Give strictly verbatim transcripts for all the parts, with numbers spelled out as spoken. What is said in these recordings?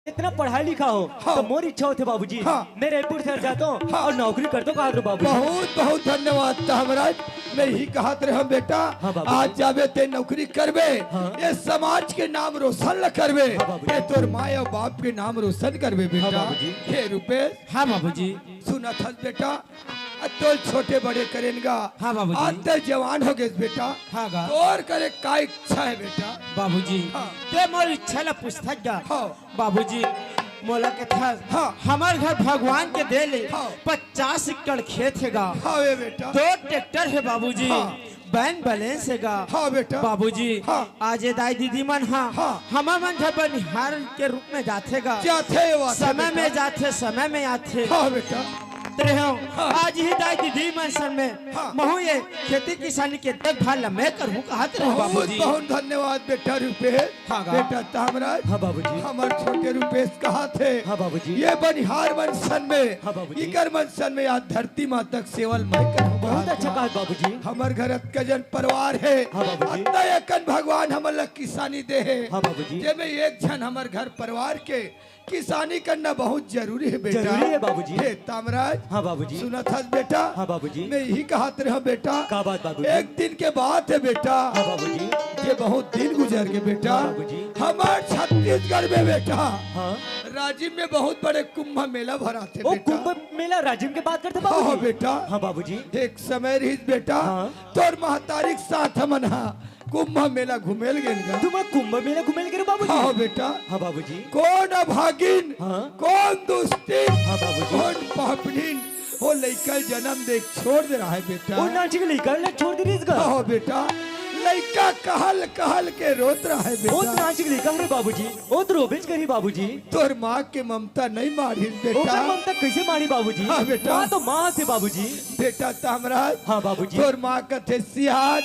इतना पढ़ा लिखा हो, हाँ। तो मोर इच्छा होथे बाबूजी, हाँ। मैं रायपुर शहर जाता हूँ हाँ। और नौकरी करता हूँ, कहा बाबूजी। बहुत बहुत धन्यवाद तामराज, मैं ही कहत रहे हूँ बेटा, हाँ बाबूजी। आज जाबे ते नौकरी करबे, हाँ। ये समाज के नाम रोशन ल करबे, हाँ बाबूजी। ये तोर माय और बाप के नाम रोशन करबे बेटा। हाँ बाबूजी। हे रुपेश, हाँ बाबूजी। सुनत हस बेटा, अब तोर छोटे बड़े करेन गा। हाँ बाबूजी। आज ते जवान हो गेस बेटा। हाँ गा। तोर करे का इच्छा है बेटा? बाबूजी, हाँ। ते मोर इच्छा ला पूछत गा। हाँ। बाबूजी, मोला कथस, हाँ। हमर घर भगवान के दे ले हाँ। पचास एकड़ खेत हे गा। हाँ ए बेटा। दो ट्रैक्टर हे बाबूजी। हाँ। बैंक बैलेंस हे गा। हाँ बेटा। बाबूजी, हाँ। आज ये दाई दीदी मन हा, हाँ। हमर मन घर बनिहार के रूप में जाथे गा। जाथे, आथे समय बेटा। में जाथे, समय में आथे। हाँ बेटा। तेरे हो, हाँ। आज ही दाई दीदी मन सन में हाँ। महू ये खेती किसानी के देखभाल ला मैं करहूँ कहत रहे बहुत, बाबूजी। बहुत धन्यवाद बेटा रुपेश। हाँ गा। बेटा तामराज, हाँ बाबूजी। हमर छोटे रुपेश कहत हे, हाँ बाबूजी। ये बनिहार मन सन में, हाँ बाबूजी। इकर मन सन में आज धरती माता के सेवा ल मैं करहूँ बहुत कहत अच्छा हे। कहा बाबूजी। हमर घर अतका जन परिवार हे, हाँ बाबूजी। अतना एकन भगवान हमन ला किसानी दे हे, हाँ बाबूजी। जेमे एक झन हमर घर परिवार के किसानी करना बहुत जरूरी हे बेटा। जरूरी हे बाबूजी। हे तामराज, हाँ बाबूजी। सुनत हस बेटा? हाँ बाबूजी। मैं यही कहत रहा बेटा। का बात बाबूजी? एक दिन के बात हे बेटा। हाँ बाबूजी। ये बहुत दिन गुजर गे बेटा। हाँ बाबूजी। हमर छत्तीसगढ़ में बेटा, हाँ। राजिम में बहुत बड़े कुंभ मेला भराथे ओ, बेटा। कुंभ मेला राजिम के बात करथे हाँ, हाँ बाबूजी। बेटा। हाँ बाबूजी। एक समय रहिस बेटा, हाँ। तोर महतारी के साथ हमन हा कुंभ मेला घूमे ल गेन गा। तुमन कुंभ मेला घूमे ल गे रहे बाबूजी? हाँ बेटा। हाँ बाबूजी। कोन अभागिन, हाँ। कोन दुस्तिन, हाँ बाबूजी। कोन पापनिन, ओ लइका ल जनम दे छोड़ दे रहा है बेटा। ओ नानचुक लइका ल छोड़ दे रहिस गा? हाँ बेटा। लइका कहल कहल के रोत रहा है ओ बेटा। नानचुक लइका हरे बाबूजी, ओ तो रोबेच करही बाबूजी। तोर माँ के ममता नहीं मारिस बेटा। ओकर ममता कैसे मारी बाबूजी? हाँ बेटा। माँ तो माँ थे बाबूजी। बेटा तामराज, हाँ बाबूजी। तोर माँ कथे सियान,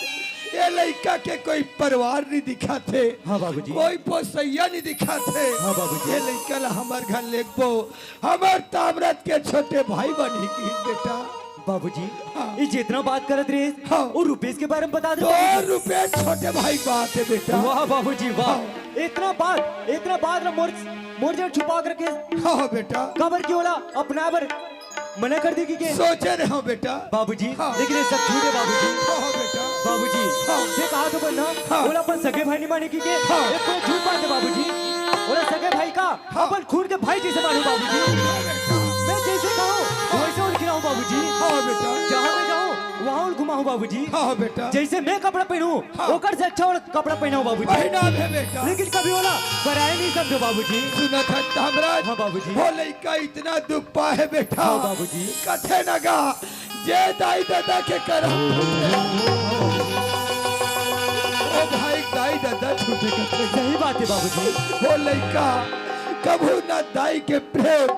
ये लइका के कोई परिवार नहीं दिखाथे। हाँ बाबूजी। कोई पोसैया नहीं दिखाथे। हाँ बाबूजी। ये लइका ला हमर घर लेगबो, हमर तामराज के छोटे भाई बनही कहिस बेटा। बाबूजी, हाँ। ये जितना बात करत रहे, हाँ। वो रुपेश के बारे में बता दे तो बाबूजी। रुपेश छोटे भाई के बात हे बेटा। वाह बाबूजी, वाह। हाँ। इतना बात, इतना बात ना मोर, मोर जन छुपा के रखे। हाँ, हाँ बेटा। काबर कि ओला अपना बर मना कर दे कहिके। सोचे रहे हो बेटा। बाबूजी, हाँ। लेकिन ये सब झूठ हे बाबूजी। हाँ, हाँ बेटा। बाबूजी, हाँ। ये कहा तो ना, हाँ। ओला अपन सगे भाई नहीं माने कहिके। हाँ। ये पूरा झूठ बात हे बाबूजी। ओला सगे भाई का हाँ। अपन खून के भाई जैसे मानूं बाबूजी। मैं जैसे कहूँ, वैसे उनके रहूँ बाबूजी। हाँ बेटा। जहाँ मैं जाऊँ, वहाँ उन घुमाऊँ बाबूजी। हाँ बेटा। जैसे मैं कपड़ा पहनूँ, हाँ। ओकर से अच्छा वाला कपड़ा पहनाऊँ बाबूजी। पहना दे बेटा। लेकिन कभी वाला पराया नहीं समझो बाबूजी। सुनत हस तामराज? हाँ बाबूजी। वो लइका इतना दुख पाए बेटा। हाँ बाबूजी। कथे न गा, जे दाई ददा के करम फूटे, ओ भाई दाई ददा छूटे कथे। सही बात हे बाबूजी। वो लइका कभू ना दाई के प्रेम,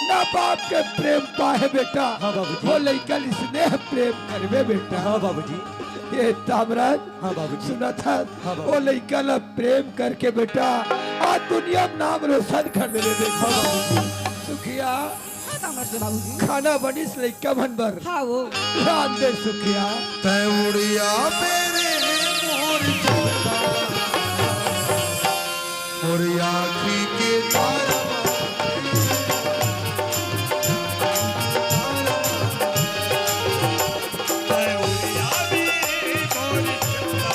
ना बाप के प्रेम पाए बेटा। हाँ बाबूजी। वो लइका ल स्नेह प्रेम करबे बेटा। हाँ बाबूजी। ये तामराज, हाँ बाबूजी। सुनत हस? हाँ बाबूजी। वो लइका ला प्रेम करके बेटा, आज दुनिया में नाम रोशन कर देबे बेटा। हाँ बाबूजी। सुखिया, हाँ, तामर से बाबूजी। खाना बनिस लइका मन बर। हाँ, वो। ध्यान दे सुखिया। तै उड़िया मेरे मोर चंदा, मोर आँखी के तारा, तै उड़िया मेरे मोर चंदा।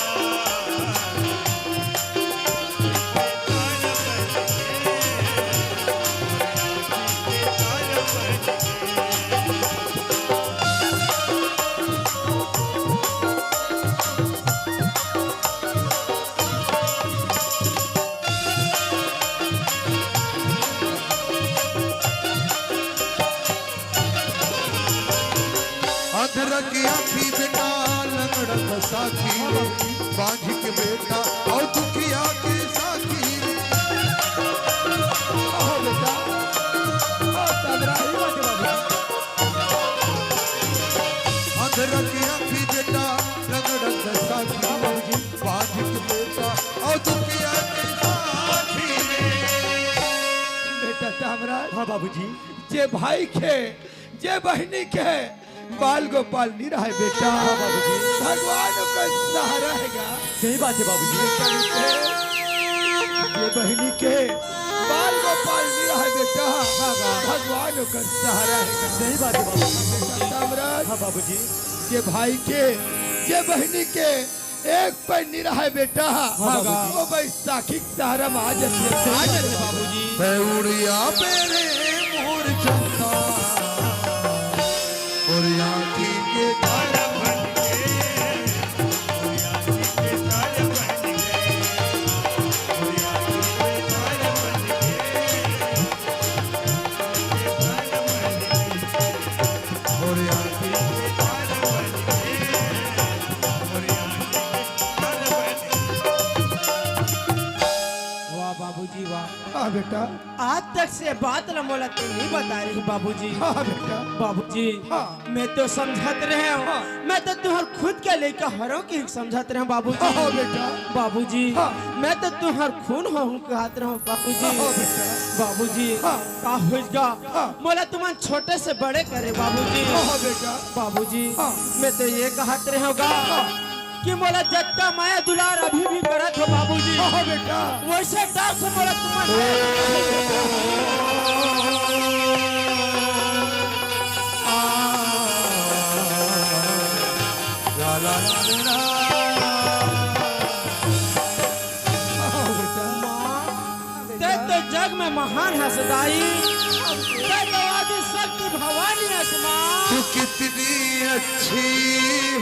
अंधरा की आँखी बेटा, लंगड़ा का साथी रे, बांझी के बेटा, और दुखिया के साथी रे। आहो बेटा, आहो तामराज। अंधरा की आँखी बेटा, लंगड़ा का साथी रे, बांझी के बेटा, और दुखिया के साथी रे। बेटा तामराज। हाँ बाबूजी। जे भाई के, जे बहिनी के बाल गोपाल नहीं रहे बेटा। हाँ बाबूजी। भगवान ओकर सहारा हे गा। सही बात हे बाबूजी। बेटा, ये बहिनी के बाल गोपाल नहीं भगवान ओकर सहारा हे। सही बात हे बाबूजी। बेटा ताम्रध्वज, हाँ बाबूजी। जे भाई के, जे बहिनी के एक पैर निराहे बेटा, हाँ बाबूजी। वो बैसाखी के सहारा में आ जाथे। सही बात हे बाबूजी। तै उड़िया पे रे मोर चंदा, और आँखी के तारा बन के, और आँखी के तारा बन के, और आँखी के तारा बन के। वाह बाबूजी, वाह। हाँ बेटा। आज तक से बात ल मोला तैं नइ बताय रहे बाबूजी। हाँ बेटा। बाबूजी, हाँ। मैं तो समझत रहे हँव, हाँ। मैं तो तुँहर खुद के लइका हरँव कि समझत रहे हँव बाबूजी। हाँ बेटा। बाबूजी, हाँ। मैं तो तुँहर खून हँव कहत रहे हँव बाबूजी। हाँ बेटा। बाबूजी, हाँ। का होइस गा? हाँ। मोला तुमन छोटे से बड़े करे बाबूजी। हाँ बेटा। बाबूजी, हाँ। मैं तो ये कहत रहे हँव गा, हाँ। कि मोला जतका मया दुलार अभी भी करत हव बाबूजी, हाँ बेटा। वइसे डर से मोला तुमन हाँ बेटा। तैं तो जग में महान हस दाई, तैं तो आदि शक्ति भवानी हस माँ। तू कितनी अच्छी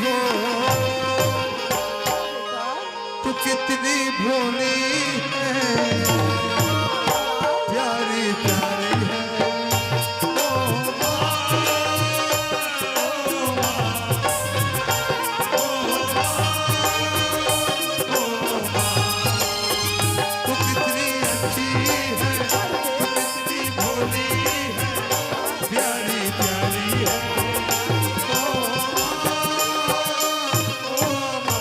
हो, तू कितनी भोली है, प्यारी प्यारी है। ओ माँ, ओ माँ, ओ माँ, ओ माँ। तू कितनी अच्छी है, तू कितनी भोली है, प्यारी प्यारी है। ओ माँ, ओ माँ,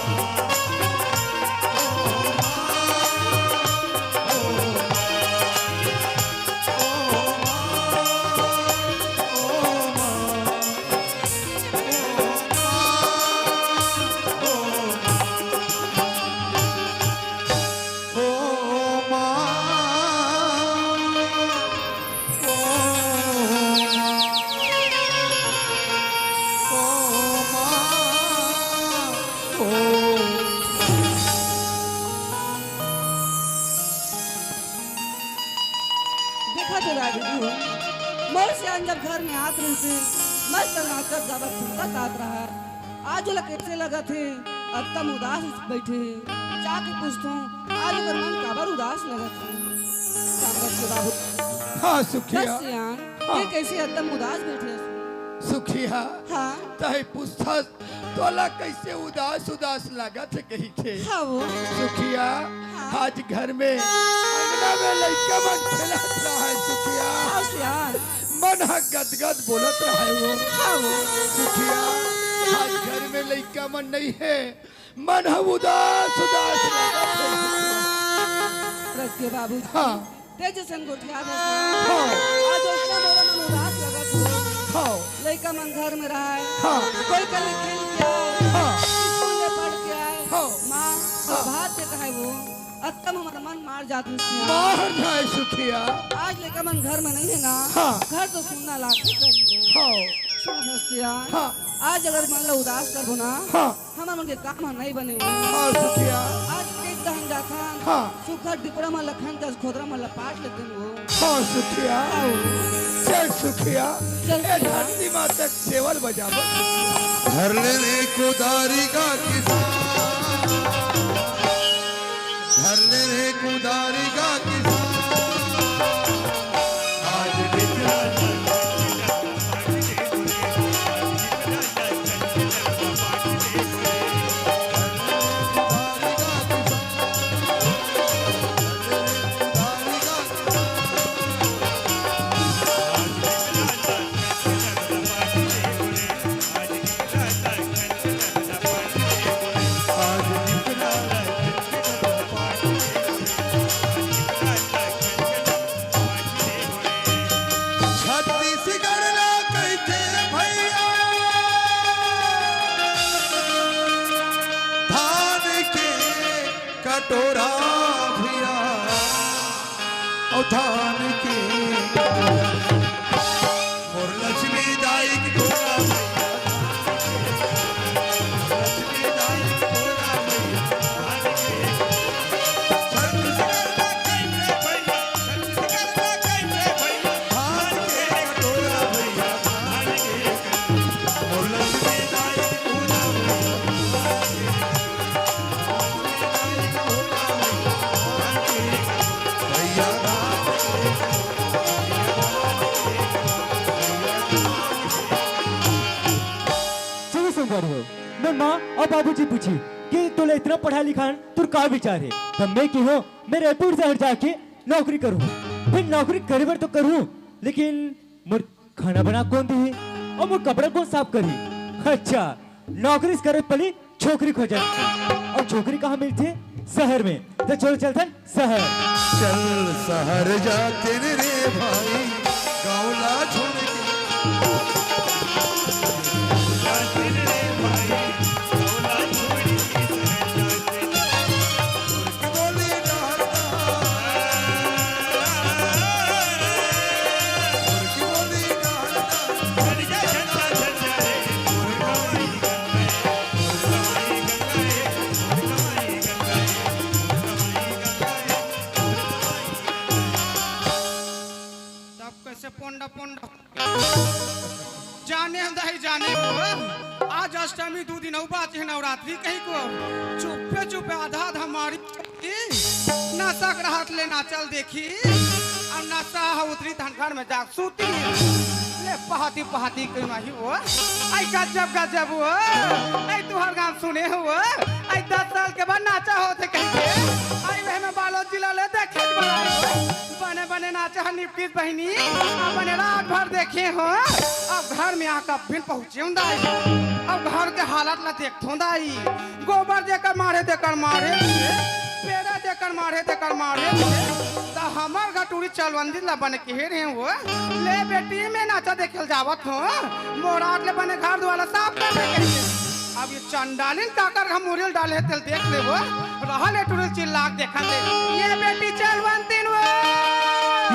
ओ माँ, ओ माँ, ओ माँ, ओ माँ। देखा तो दादी जी हो, मोर सियान जब घर में आत रहिस, मस्त नाचत गावत झुमकत आत रहा। आज ओला कइसे लगत हे? अतका उदास बइठे हे। जाके पूछथों, आज ओकर मन काबर उदास लगत हे? ताम्रध्वज के बाबू। हाँ, सुखिया। बस सियान, हाँ। ये कइसे अतका उदास बइठे हस? सुखिया। हाँ। तहीं पूछथस तोला कइसे उदास उदास लागत हे कहिके। हाँ वो। सुखिया, हाँ। आज घर में अंगना में लइका मन खेलत रहय सुखिया। हाँ सियान। मन ह गदगद बोलत रहय वो। हाँ वो। सुखिया, आज घर में लइका मन नइ हे, मन ह उदास उदास लागत हे। रख के बाबू। हाँ। तें जइसन गोठियात हस ना। हाँ। आज ओइसने मोरो मन उदास लगत हे। हाँ। लइका मन घर में रहय। हाँ। कोई कने खेल के आय। हाँ। स्कूल ले पढ़ के आय। हाँ। माँ, हाँ। भात के कहय वो। अतका म हमर मन मार जात हे सियान। मार जाय सुखिया। आज लइका मन घर में नइ हे ना। हाँ। घर तो सुन्ना लागबे करही वो। हाँ। सुन हस सियान। हाँ। आज अगर मन ला उदास करबो ना। हाँ। हमर मन के काम ह नइ बने वो। हाँ, सुखिया। आज खेत डहन जाथन। हाँ। सुग्घर डिपरा मन ल खन के खोदरा मन ल पाट लेतेन वो। हाँ, सुखिया। हाँ। चल, सुखिया। चल, ए सुखिया। धरती माता के सेवल बजाबो। धर ले रे कुदारी का किसान, धर ले रे कुदारी का किसान। आज बिचरा छत्तीसगढ़ ला कहिथे भैया, धान के कटोरा भैया, अउ धान के कटोरा। बाबूजी पूछी कि तोला इतना पढ़ा लिखा, तोर का विचार हे? तब मैं कहों, मैं रायपुर शहर जाके नौकरी करहूँ। फेर नौकरी करे बर तो करहूँ, लेकिन मोर खाना बना कोन दिही? अउ मोर कपड़ा कोन साफ करही? अच्छा, नौकरी करे पहली छोकरी खोजन, अउ छोकरी कहाँ मिलथे? शहर में। त चलो चलथन शहर। चल शहर जाते रे भाई, गाँव ला छोड़ के। तब कैसे पोंडा पोंडा। जाने हम दाई, जाने हो। आज अष्टमी दू दिन अउ बाचे हे नवरात्रि कहिके। चुप्पे चुप्पे आधा आधा मारी। नशा के रहत ले नाचल देखी। अब नशा ह उतरी धनघर में जाग सूती। ले पहाती पहाती कहीं माही हो। आई गजब गजब हो। आई तुहर गान सुने हो। आई दस साल के बाद नाचा होथे कहिके। आई वह में बालोद जिला ले देखे के बना हो। बने बने नाचा ह निपटिस बहिनी। अब बने रात भर देखे हो। अब घर में आके अब फिर पहुँचे हूँ दाई। अब घर के हालत ला देखथों दाई। गोबर जेकर मारे तेकर मारे। पेरा जेकर मारे तेकर मारे। त हमर घर टूरी चलवंदी ला बने कहे रहे हो। ले बेटी मैं नाचा देखे ल जावत हो। मोरात ले बने घर दुआर ला साफ कर दे कहिके। अब ये चंडालिन काकर हम मुरिल डाले हे तेल देख ले वो। रहा ले टूरी चिल्ला के देखा दे। ये बेटी चलवंदी वो।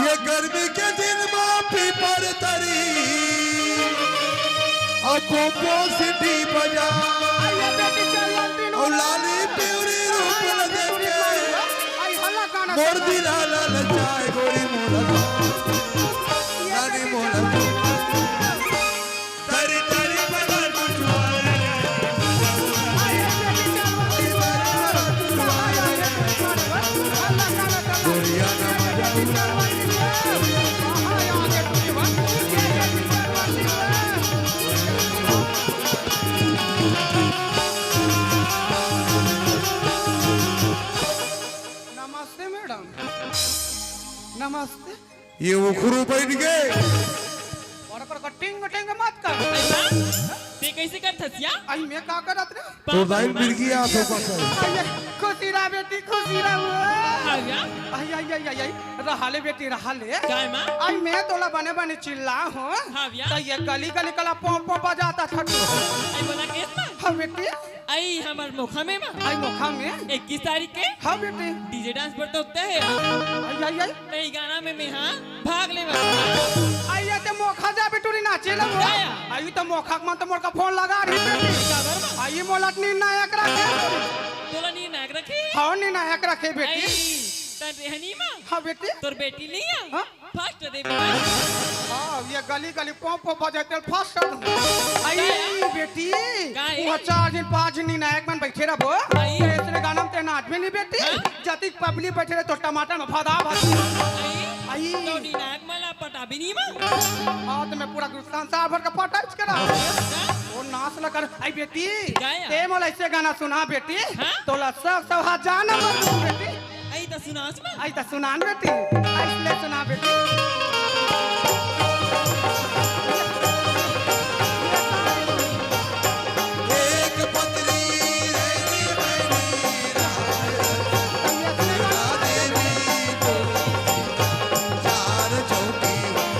ये गर्मी के दिन मा पीपर तरी अउ पोपो सीटी बजा। आई ये बेटी चलवंदी वो। अउ लाली पिवरी रूप ला देख के। आई हल्ला गाना मोर सुना। दिल ला ललचाए गोरी मोर। लाली मोर। तरी तरी बदन छुआए। नमस्ते मैडम। नमस्ते। ये उखरू बन गे। बड़ा कर टिंग टिंग मत कर। अच्छा, ते कैसे करथस या? आई मैं का करत रे? तो दाई मिर्गी आ तो पकड़। आई खुशी रहा बेटी, खुशी रहा वो। हाँ या? आई, आई, आई, आई, आई। रहा ले बेटी, रहा ले। काय माँ? आई मैं तोला बने बने चिल्ला हूँ। हाँ या? तो ये गली गली कला पों पों बजाता था तू। आई बोला केस माँ? हाँ बेटी। आई हमर मोखा में माँ। आई मोखा में? इक्कीस तारीख के। हाँ बेटी। डीजे डांस बर तो उगता है। आई, आई, आई। त ई गाना में मैं हाँ भाग लेवा। आई ये ते मोखा जा बेटूरी नाचे लगो। गया। आई तो मोखा के मन तो मोर का फोन लगा रही बेटी। काबर माँ? आई मोला निर्णायक रखे। तोला निर्णायक रखे? हाँ निर्णायक रखे बेटी। आई, त रेहनी माँ। हाँ बेटी। तोर बेटी नहीं है? हाँ? फर्स्ट देवी माँ। हाँ, ये गली गली पों पों बजाते फर्स्ट। आई बेटी, का है? वो चार दिन पाँच दिन निर्णायक मन बैठे रहबो। आई। तो ऐसने गाना में ते नाचबे नहीं बेटी। हाँ? जतिक पब्लिक बैठे रहे तो टमाटर में फदा फदा। आई। आई। तो निर्णायक मन ला पटाबे नहीं माँ। हाँ, तो मैं पूरा गुस्सा साल भर का पटाइच करा। हाँ? वो नाच ला कर। आई बेटी, का है? ते मोला ऐसे गाना सुना बेटी। हाँ? तोला सब सब हाथ जाना मत दूँ बेटी। आई त सुनास माँ। आई त सुनान बेटी, आई ले सुना बेटी। एक पतली रैनी बनी राय दुर्गा देवी को चार चौकी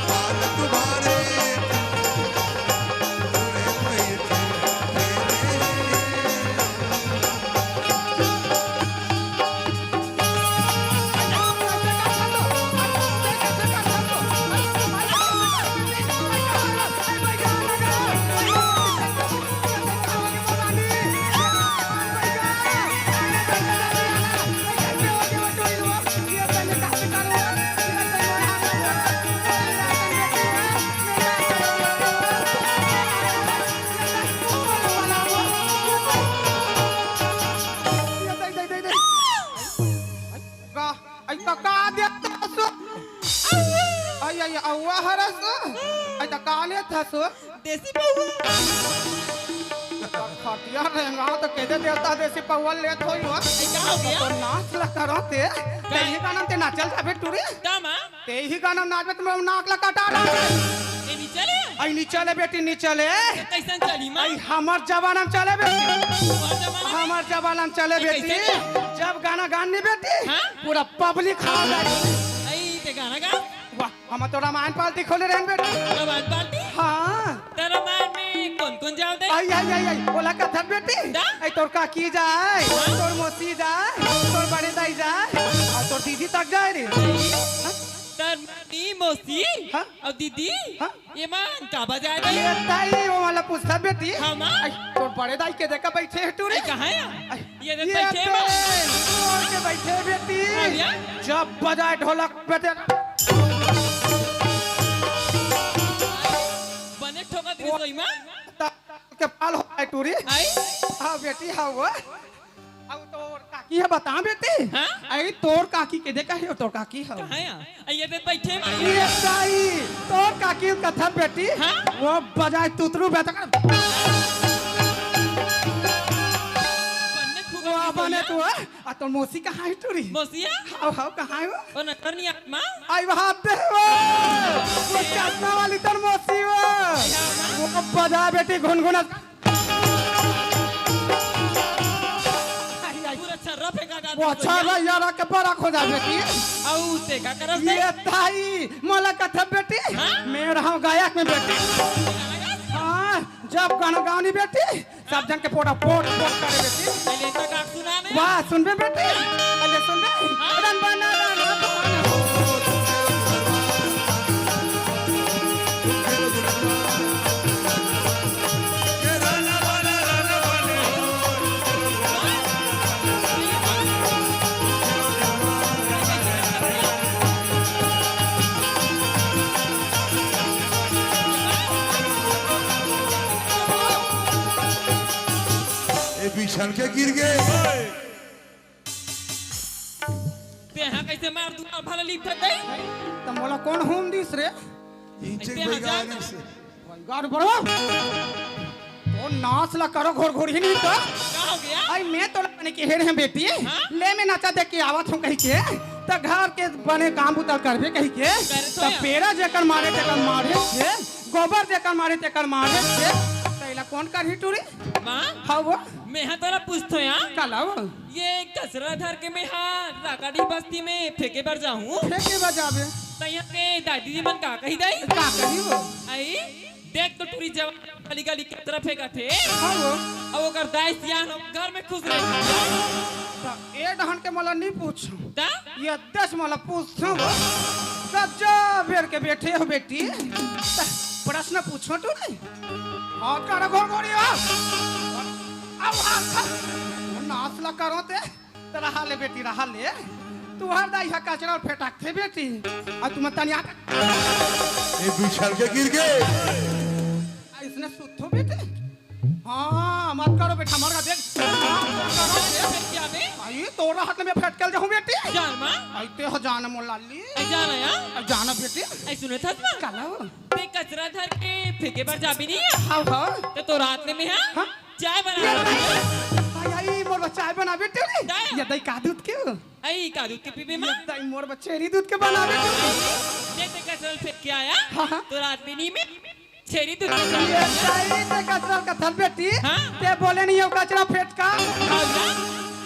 वाल तुम्हारे पूरे पैसे तेरे। का? आई का, का देत हसु? आई, आई, अउवा हरसु? आई त का लेत हसु? देसी पौवा। खटिया रेंगा तो केदे देवता देसी पौवा लेत होई हो। ए, का हो गया? तो नाच ला करो ते। ते ही गाना ते नाचल जाबे टूरी। का माँ? ते ही गाना नाचबे तो मैं नाक ला कटा डाल। ए, नी चले? आई नी चले बेटी, नी चले। कैसन चली माँ? आई हमर जमाना में चले बेटी। हमर जमाना में? हमर जमाना में चले ए, बेटी। कैसे चले? जब गाना गान नी बेटी, हाँ? पूरा पब्लिक खा जाए। आई ते गाना गा। वाह, हम तो रामायण पार्टी खोले रहेन बेटी। रामायण पार्टी? हाँ। त रामायण में कौन कौन जावत हे? आई, आई, आई, आई, ओला कथन बेटी। दा? आई तोर काकी जाए, हाँ? तोर मौसी जाए, तोर बड़े दाई जाए, अउ तोर दीदी तक जाए रे। हाँ? तोर मम्मी, मौसी हाँ? अउ दीदी? हाँ? ये मन का बजाए बे? ये ताई, वो वाला पूछता बेटी। हाँ, माँ। आई, तोर बड़े दाई के देखा बैठे हे टूरी। आई, कहाँ हे? आई, ये देख ये बैठे तो बा। तोर के बैठे बेटी। हाँ भैया। जब बजाए ढोलक बेटे। बने ठोका दिस वो सोई माँ। त-, के पाल हो जाए टूरी। आई? हाँ बेटी, हाँ वो। अब तोर काकी हे बता बेटी। हाँ? आई तोर काकी के देखा हे, तोर काकी हे। कहाँ हे? आई ये देख बैठे माँ। ये ताई, तोर काकी कथन बेटी। हाँ? वो बजाए तुतरू बेटा। बने ठोका वो दिस बने सोई तू, माँ। हाँ? आ तोर मौसी कहाँ हे टूरी? मौसिया? हाव, हाव, कहाँ हे वो? ओ नकर नी आत माँ। आई वहाँ दे वो। वो चश्मा वाली तोर मौसी वो। वो बजा बेटी घुनघुना। आई, आई। पूरा छर्रा फेंका डाल वो दिस अच्छा भैया। रहा यार, के बड़ा खो जा बेटी। अउ ते का करत हे? ये ताई, मोला कथन बेटी। हाँ? मैं रहा गायक में बेटी। हाँ, जब गाना गावनी बेटी, सब झन के पोटा पोट पोट करे बेटी। पहले तो गान सुना ने। वाह, सुनबे बेटी? पहले सुनबे? हाँ। रन बना, रन बना। ए बिछल के गिर गे। तेहा कैसे मार दूंगा भला लिपट गई। त मोला कौन हूम दिस रे? इंचे ते कोई हजार गाने से। गाड़ बड़वा। तो नाच ला करो घोर घोर ही नहीं तो। का हो गया? आई मैं तो लपने के हेर हैं बेटी। हाँ? ले मैं नाचा देख के आवत हूँ कही के। त घर के बने काम बुता करबे कही के। करे तो त या। पेरा जेकर मारे तेकर मारे के। गोबर जेकर मारे तेकर मारे के। तैला कौन करही टूरी? माँ? हाँ वो। मैं हा तोला पूछथो या। का लाओ? ये कचरा धर के मैं हा राकाडी बस्ती में फेंके बर जाहूँ। फेंके बर जाबे। त यहाँ के दादी जी मन का कही दाई? का कही वो? आई, देख तो टूरी जवान गली गली कचरा फेंकत हे। हाँ वो। अउ ओकर दाई सियान हो, घर में खुश रहे। त ए डहन के मोला नहीं पूछ। ता? ये दस मोला पूछो वो। गजब बेर के बैठे हो बेटी। त प्रश्न पूछो टूरी। हाँ, कर घोर घोरी हो। अब हाँ, हाँ। नाच ला करो ते। त रहा ले बेटी, रहा ले। तुहर दाई हा कचरा अउ फेंटाकथे बेटी। अउ तुम तनिया ए बिछल के गिर गे। अइसने सुतथो बेटी। हाँ, मत करो बेटा, मर गा देख। हाँ, मत करो। अरे, फेंक के आबे। आई, तोरा हाथ में फेंक के जाहूँ बेटी। जान माँ। आई, ते ह जान मोर लाली। आई, जान आया। आई, जाना बेटी। आई, सुने थस माँ। काला हो? ते कचरा धर के फेंके बर जाबे नहीं है? हाँ, हाँ। ते तो रात में, हाँ? हाँ। चाय बना ये रहा है। आई, आई, मोर बर चाय बना बेटी रे। चाय? ये दई का दूध के हो? आई, का दूध के पीबे माँ? ये दई मोर बर छेरी दूध के बना बेटी रे। ते, ते कचरा फेंक के आया? हाँ, हाँ। तो रात में नहीं में छेरी दूध के ये चाय। दई ते कचरा कथन बेटी। हाँ? ते बोले नहीं हो कचरा फेंट का। हाँ, हाँ।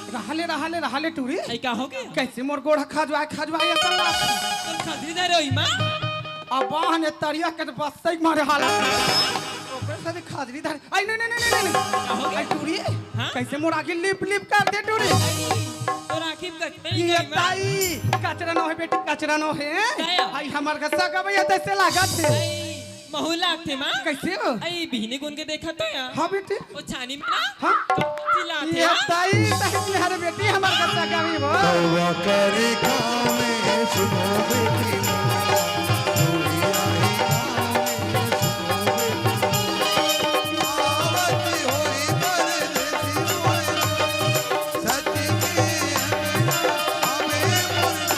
रहा ले, रहा ले, रहा ले टूरी। आई, का हो गया? कैसे मोर गोड़ खजवाए, खजवाए असन लाग। तो खजरी दे रही माँ। अब ने तरिया के बस्सई मारे हालत। ओकरे साथे खजरी धर। आई, नहीं, नहीं, नहीं, नहीं, नहीं। का हो गया? आई, टूरी। हाँ? कैसे मोर आँखी लिप, लिप कर दे, टूरी? आई, तोर आँखी में कचरा नहीं ये आई, माँ। ताई, कचरा न होय, बेटी, कचरा न होय। का या? आई, हमर घर सगा भैया तैसे लागत हे। आई, महू लागथे, माँ। कैसे हो? आई, बिहनी गुन के देखत हो या? हाँ, बेटी। ओ छानी में ना? हाँ। चिल्लात ये हे, हाँ? ताई, ताई, हरे बेटी, हमार कच्चा गावी वो। कौवा करे गाँव में सुनो बेटी, चूड़ी आई गाँव में सुनो बेटी। आवत होई परदेसी मोर, सच में हमें ना, हमें मोर ना।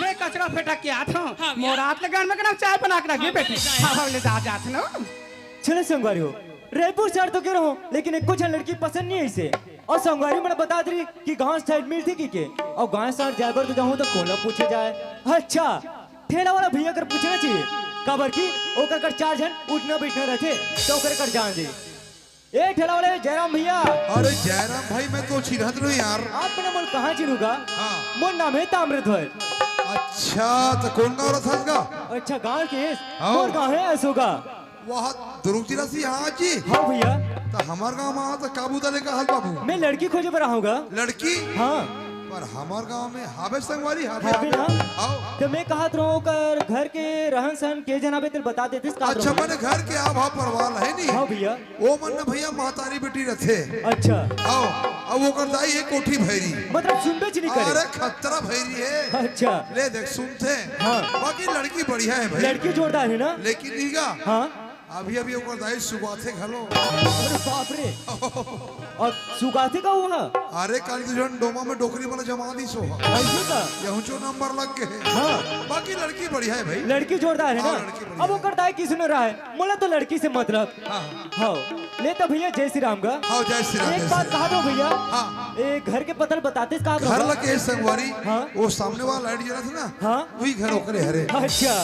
मैं कचरा फेंक के आत हूँ। हाँ, भैया। मोर हाथ ले गरम गरम चाय बना के रख दे हाँ, बेटी। भले चाय। हाँ, हाँ, ले जा, जात हूँ। चलो संगवारी हो, रईपुर शहर तो गे रहों, लेकिन एको झन लड़की पसंद नहीं अइसे। अउ संगवारी मन बता दे रही कि गांव साइड मिलथे कहिके, अउ गांव साइड जाए बर तो जाहूं तो कोन ला पूछे जाए। अच्छा, ठेला वाला भैया कर पूछना चाहिए, काबर कि ओकर कर चार झन उठना बैठना रहिथे, तो ओकर कर जान दे। ए ठेला वाले जयराम भैया। अरे जयराम भाई, मैं तो चिन्हत नहीं यार। आप मन मोला कहाँ चिन्हू गा? हाँ। मोर नाम हे ताम्रध्वज। अच्छा, तो कोन गाँव रथस गा? अच्छा, गाँव के? हाँ। मोर गाँव हे असोगा। वाह, दुरुग जिला से यहाँ जी। हाँ भैया। तो हमार गाँव में आओ तो का बुता लेकर हाल बाबू? मैं लड़की खोजे बर आहूँ गा। लड़की? हाँ। पर हमार गाँव में हावे संगवारी, हावे, हावे हावे। ना? आओ। तो मैं कहत रहों ओकर घर के रहन सहन के जनाबे तेल बता देतिस का अच्छा, रहों। मने घर के आव भाव परवाल है नहीं? हाँ भैया। ओ मन न भैया महतारी बेटी रथे। अच्छा। आओ, अब ओकर दाई हे कोठी भैरी। मतलब सुनबे च नहीं करे। अरे खतरा भैरी हे। अच्छा। ले देख सुनथे। हाँ। बाकी लड़की बढ़िया हे भाई। लड़की जोरदार हे ना? लेकिन नहीं गा। हाँ। अभी अभी ओकर दाई सुगाथे घलो। अरे बाप रे। अउ सुगाथे का हुआ? अरे काली तो जन डोमा में डोकरी वाला जमा दी सो। ऐसे का? यहूं चो नंबर लग गए। हाँ। बाकी लड़की बढ़िया हे भाई। लड़की जोरदार हे हाँ, ना? लड़की बढ़िया अब हे। ओकर दाई किसने रहा हे? मोला तो लड़की से मतलब। हाँ, हाँ। हाँ, ले तो भैया जय श्री राम गा। हाँ, जय श्री राम, एक जय बात श्री राम। कहा दो भैया। हाँ। ए, घर के पता ल बतातेस का घर रहों? लगे संगवारी, हाँ। वो सामने वाला लाइट जला था ना, हाँ। वही घर ओकरे हरे। अच्छा,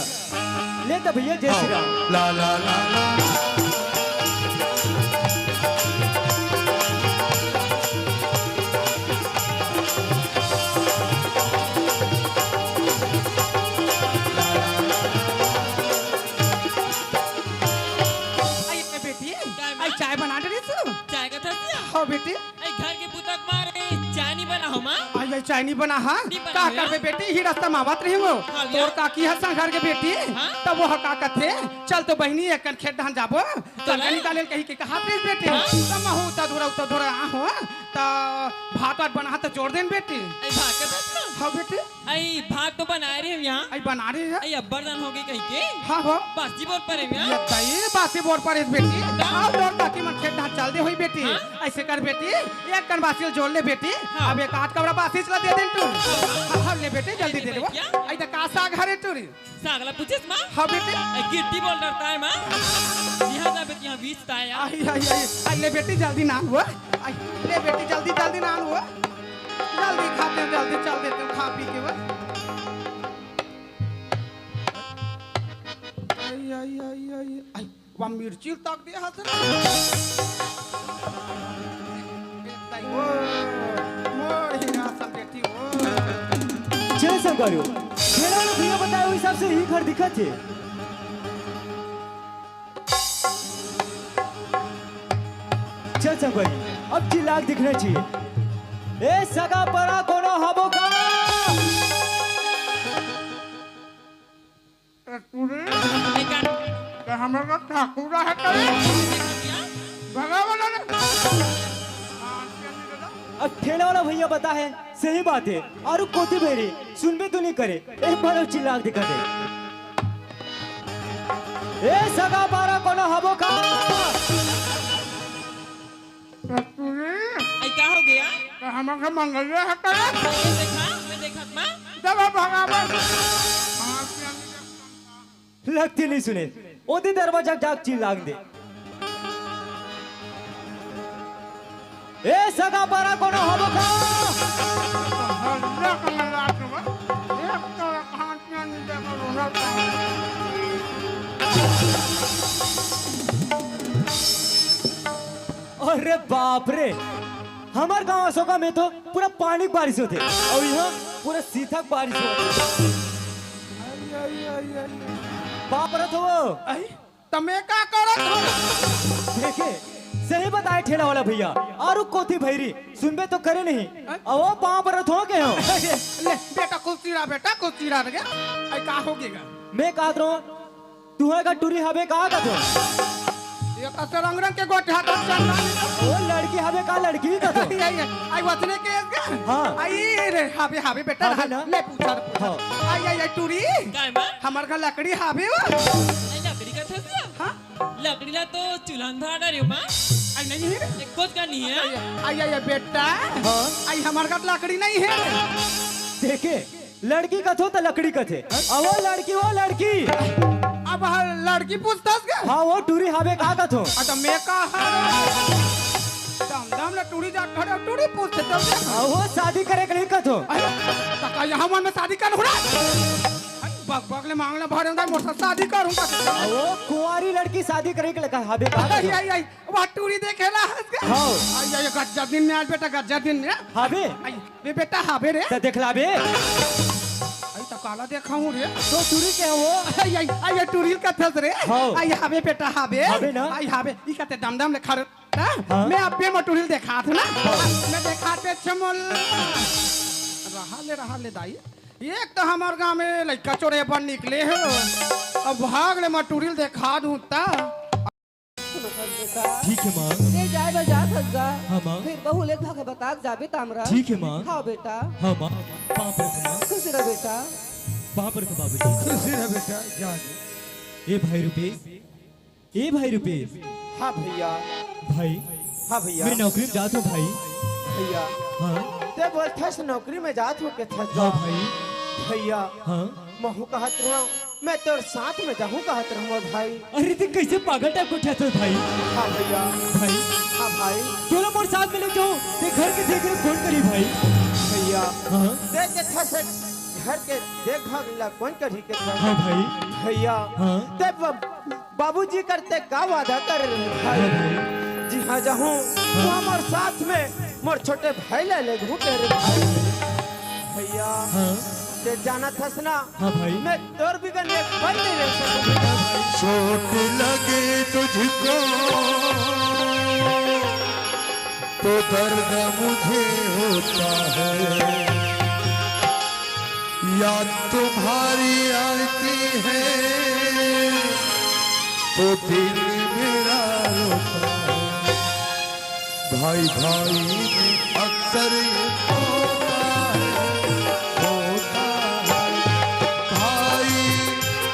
ले तो भैया जय श्री राम। ला, ला, ला, ला। आई, ए बेटी, काय माँ? आई, चाय बना डरे सु? चाय का थसिया? हाँ बेटी। आई, घर के पुतक मारे, चाय नहीं बना हो माँ? आई, आई, चाय नहीं बना हा? नहीं बना का हो करबे यार? बेटी, ही रास्ता में आवत रही हो। हाँ भैया। तोर काकी ह संघर के बेटी, हाँ? तब वो ह का कथे, "चल तो बहिनी, एक कन खेत धान जाबो।" तो चल ले। गनी डाले कही के कहा प्रेस बेटी, हाँ? तब महू उता धुरा, उता धुरा आहूँ, त भात वात बना त जोर देन बेटी। आई, भात के थस ना? हाँ बेटी। आई भात तो बना रहे हो यहाँ। आई बना रहे हैं। आई अब्बर दान हो गई कहीं के। हाँ हो। बासी बोर पर है यहाँ। ये दाई बासी बोर पर है बेटी। का? आओ तोर काकी मन खेत धान चल दे होई बेटी। हाँ? ऐसे कर बेटी, एक कन बासी जोर ले बेटी। हाँ। अब एक आध कबरा बासी चला दे दे तू। हाँ। हाँ, हाँ, ले बेटी जल्दी दे दे वो। क्या? आई तो का साग हरे टूरी। साग ला पूछिस माँ? हाँ बेटी। आई गिट्टी बोल डरता है माँ। यहाँ जा बेटी, यहाँ बीच ताया। आई, आई, आई, आई, ले बेटी, जल्दी नान वो। आई, ले बेटी, जल्दी, जल्दी नान वो। जल्दी खाते हैं, जल्दी चल देते हैं, खा पी के वो। आई, आई, आई, आई, आई, वह मिर्ची तक दे हाथ में। ओ, मोर हीरा सन बेटी, ओ। जय संगवारी हो। ठेला वाला भैया बताए हुए हिसाब से ही घर दिखत हे। चल संगवारी, अब चिल्ला के दिखना चाहिए। ए सगा परा कोनो हबो का? ए, तू रे, ए, का? ते हमर का ठाकुर है करे? भगावल रे। अब ठेला वाला भैया बता है, सही बात है। अउ कोती भैरी, सुनबे तो नहीं करे। एक बार अउ चिल्ला के दिखा दे। ए सगा पारा कोनो हबो का? कस्तूरी। आई का हो गया? तो हमर घर मंगल है का? ये देखा, मैं देखा माँ। जब भगावल। हाँ, लगती नहीं सुने, ओदे दरवाजा जाग चिल्लांग दे। ए सगा पारा कोनो हबो का? हल्ला करने लाग गए। एक तो खांसियां नहीं देखा, रोना था। अरे बाप रे, हमर गांव अशोका में तो पूरा पानी के बारिश होथे, अउ यहाँ पूरा सीथा के बारिश होथे। आई, आई, आई, आई, आई। बाप रे तो वो। आई, त मैं का करत हूँ? देखे, सही बताए ठेला वाला भैया, अउ कोती भैरी, सुनबे तो करे नहीं। हैं? अउ वो पाँव परत हो गए हो। ले, बेटा, खुशी रहा, बेटा, खुशी रहा रे। आई, का हो गया? मैं कहत रहूँ, तुहर का टूरी हवे का कथो? ये कसे रंग रंग के गोटे हाथ चल रहा है। ओ लड़की हवे का लड़की कथो? आई, आई, आई, वचने के इसका? हाँ। आई रे, हवे, हवे बेटा, हवे हाँ, ना? ले पूछा, पूछा। हाँ। आई, आई, आई, टूरी। काय माँ? हमर घर लकड़ी हवे वो। नहीं, लकड़ी का थे क्या? हाँ? लकड़ी ला तो चूल्हा में धरा डारे हो माँ। आई नहीं है। एक कुछ का नहीं है। आई, आई, आई, बेटा। हाँ। आई हमर घर लकड़ी नहीं है। देखे, लड़की कथो त लकड़ी कथे। अ, वो लड़की, वो लड़की। अब हर लड़की पूछथस का? हाँ, वो टूरी हाबे का कथो? अ, त मैं का हर? दम दम ले टूरी जात खड़े, टूरी पूछथे तब से। अ, वो शादी करे के नहीं कथो। अरे, त का यहाँ मन में शादी कर हुड़ा? अरे, बक बक ले मांग ले भरे उधर मोर साथ शादी करूँगा। अ, वो कुंवारी लड़की शादी करे के लगा हाबे का कथो? आई, आई, आई, वो टूरी देखे ला हंस के। हाँ। आई, आई, गज्जा दिन में आज बेटा, गज्जा दिन में। हाबे? आई, वे बेटा हाबे रे। त देखलाबे। आई त काला देखा हूँ रे। तो टूरी के वो? आई, आई, आई, ये टूरी ल कथस रे। हाँ। आई हाबे बेटा हाबे। हाबे ना? आई हाबे। ई कथे दम दम ले खड़े। हाँ? हाँ। मैं अब्बे म टूरी ल देखात हूँ ना। हाँ। मैं देखाते छमुल। रहा ले, रहा ले दाई। एक तो हमार गाँव में लइका चोरे बर निकले हो। अब भाग ले, मैं टूरी ल देखा दूँ त। सुनो थस बेटा। ठीक है माँ। ते जाए बर जात हस गा। हाँ माँ। फिर बहू ले भागे बता के जाबे तामरा। ठीक है माँ। हाँ बेटा। हाँ माँ। पाँव परत हँव माँ। खुश रह बेटा। पाँव परत हँव बाबूजी। खुश रह बेटा, जा। ए भाई रुपेश, ए भाई रुपेश। हाँ भैया। भाई। हाँ भैया। मैं नौकरी में जात हँव भाई। भैया। हाँ। ते बोलथस नौकरी में जात हँव कथस गा। हाँ भाई। भैया। हाँ। महूँ कहत रहेंव, मैं तोर साथ में जाहूँ कहत रहेंव मोर भाई। अरे ते कैसे पागल टाइप के उठे हस भाई? हाँ भैया। भाई। हाँ भाई। तोला मोर साथ में ले जाहूँ, ते घर के देख रेख कोन करही भाई? भैया। हाँ। ते कथस घर के देखभाल ला कोन करही कथस? हाँ भाई। भैया। हाँ। ते ब-, बाबूजी करते का वादा करे रहे भाई? हाँ भाई। जिहाँ जाहूँ, हाँ। वहाँ मोर साथ में मोर छोटे भाई ला लेगहूँ कहे रहे भाई। भैया। हाँ। ते जानत हस ना, हाँ भाई। मैं तोर बिगर एक पल नहीं रह सकूँ। चोट लगे तुझको तो दर्द मुझे होता है, याद तुम्हारी आती है तो दिल मेरा रोता है। भाई भाई में अक्सर ये होता है, होता है। भाई,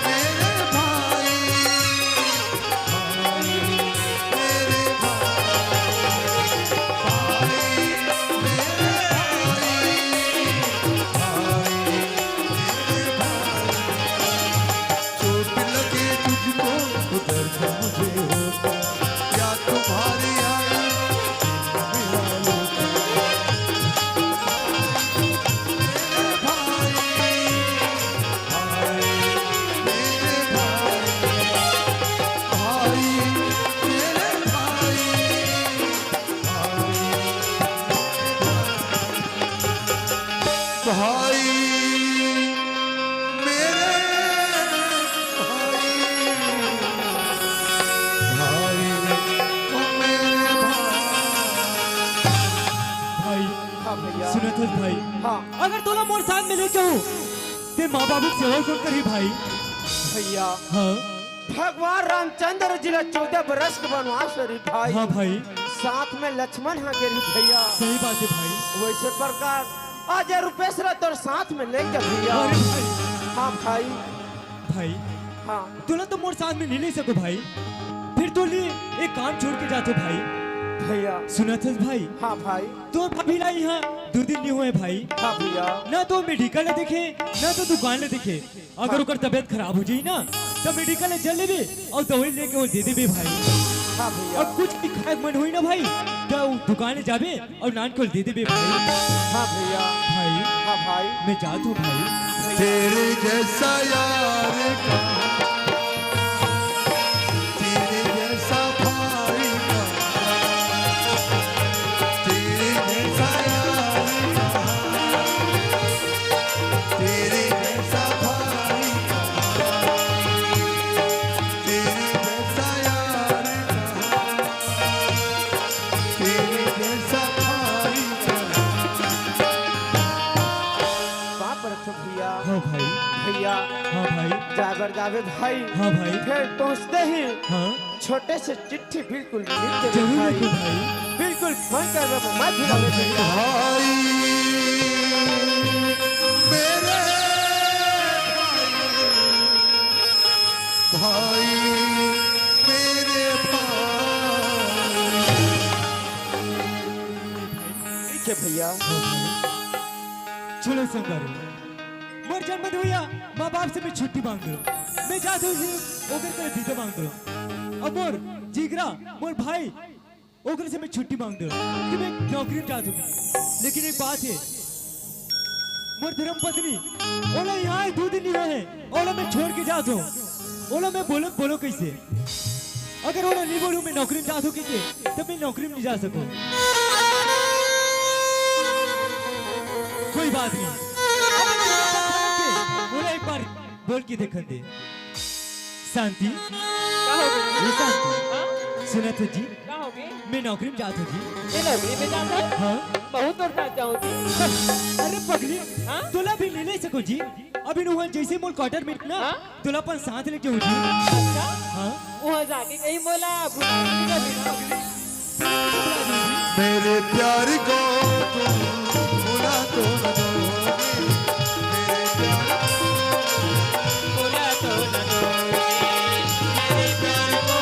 मेरे भाई, भाई, मेरे भाई, भाई, मेरे भाई, भाई, मेरे भाई। चोट लगे तुझको तो दर्द मुझे होता, या तुम्हारी आई मेरा लोटा। मेरे भाई, भाई, मेरे भाई, भाई, मेरे भाई। भाई, मेरे भाई, भाई, ओ मेरे भाई। भाई, हाँ भैया। सुनत हस भाई? हाँ। अगर तोला मोर साथ में ले जाहूँ, ते माँ बाबू के सेवा कोन करही भाई? भैया। हाँ। भगवान रामचंद्र जी ला चौदह बरस के बनवास रही भाई। हाँ भाई। साथ में लक्ष्मण हा गे रही भैया। सही बात है भाई। वैसे प्रकार आज ये रुपेश ला तोर साथ में ले जा भैया। अरे भाई। हाँ भाई। भाई। हाँ। तोला तो मोर साथ में नहीं ले सको भाई। फिर तो ले एक काम छोड़ के जाथों भाई। भैया। सुनत हस भाई? हाँ भाई। तोर भाभी ला इहाँ दू दिन नहीं होए भाई। हाँ भैया। ना तो मेडिकल ले देखे, ना तो दुकान ले देखे। अगर हाँ। ओकर तबीयत खराब हो जाही ना, त मेडिकल ले चल लेबे अउ दवाई लेके ओला दे देबे भाई। हाँ भैया। अउ कुछ भी खाए के मन होही ना भाई, त दुकान ले जाबे अउ लान के ओला दे देबे भाई। हाँ भैया। भाई। हाँ भाई। मैं जात हूँ भाई। तेरे जैसा यार कहाँ, तेरे जैसा भाई कहाँ, तेरे जैसा यार कहाँ, तेरे जैसा भाई कहाँ, तेरे जैसा यार कहाँ, तेरे जैसा भाई कहाँ। बाप रखो भैया। हाँ भाई। भैया। हाँ भाई। जाए बर जाबे भाई। हाँ भाई। फिर पहुँचते ही हाँ। छोटे से चिट्ठी बिल्कुल लिख देबे जरूर भाई। लिखो भाई। बिल्कुल फोन कर दो, मत भूलो भैया। भाई, मेरे भाई, भाई, मेरे भाई। ठीक है भैया। चलो संगवारी। चल मत भैया, माँ बाप से मैं छुट्टी मांग रहा हूँ। मैं जात हूँ, ओकर करे दीदा मांग रहा हूँ। अब मोर जिगरा, मोर भाई, ओकर से मैं छुट्टी मांग रहा हूँ कि मैं नौकरी में जात हूँ। लेकिन एक बात है, मोर धर्म पत्नी, ओला यहाँ दो दिन नहीं हुए हैं, ओला मैं छोड़ के जात हूँ। ओला मैं बोलो, बोलो कैसे? अगर ओला नहीं बोलूँ, मैं नौकरी में जात हूँ कहिके, तब मैं नौकरी में नहीं जा सकूँ। कोई बात नहीं। ओला एक बार बोल के देखन दे। शांति। का हो गे? ये शांति। हाँ? सुनत हो जी? का हो गे? मैं नौकरी में जात हूँ जी। मैं नौकरी में जात हूँ? हाँ। बहुत तोर साथ जाऊँ जी। अरे पगली, हाँ? तोला भी ले, ले सको जी। अभी नुआ जैसे मोर क्वार्टर में ना, हाँ? तोला अपन साथ लेके हूँ जी। अच्छा? हाँ? वहाँ जाके कहीं मोला भुला नहीं जाबे ना। मेरे प्यार को तुम भुला तो न दोगे, मेरे प्यार को भुला तो न दोगे, मेरे प्यार को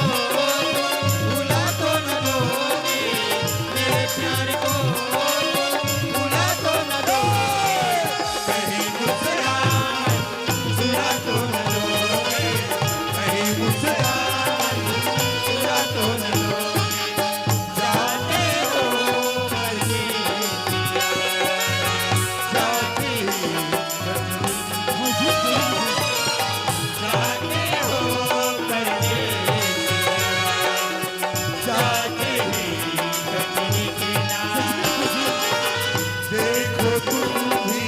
भुला तो न दोगे, मेरे प्यार को भुला तो न दोगे। कहीं मुस्कुराहट चुरा तो न लोगे, कहीं मुस्कुराहट चुरा तो न लोगे। जाते हो परदेसिया, जाते ही जाते हो परदेसिया, जाते ही कटनी के नाम। देखो तुम भी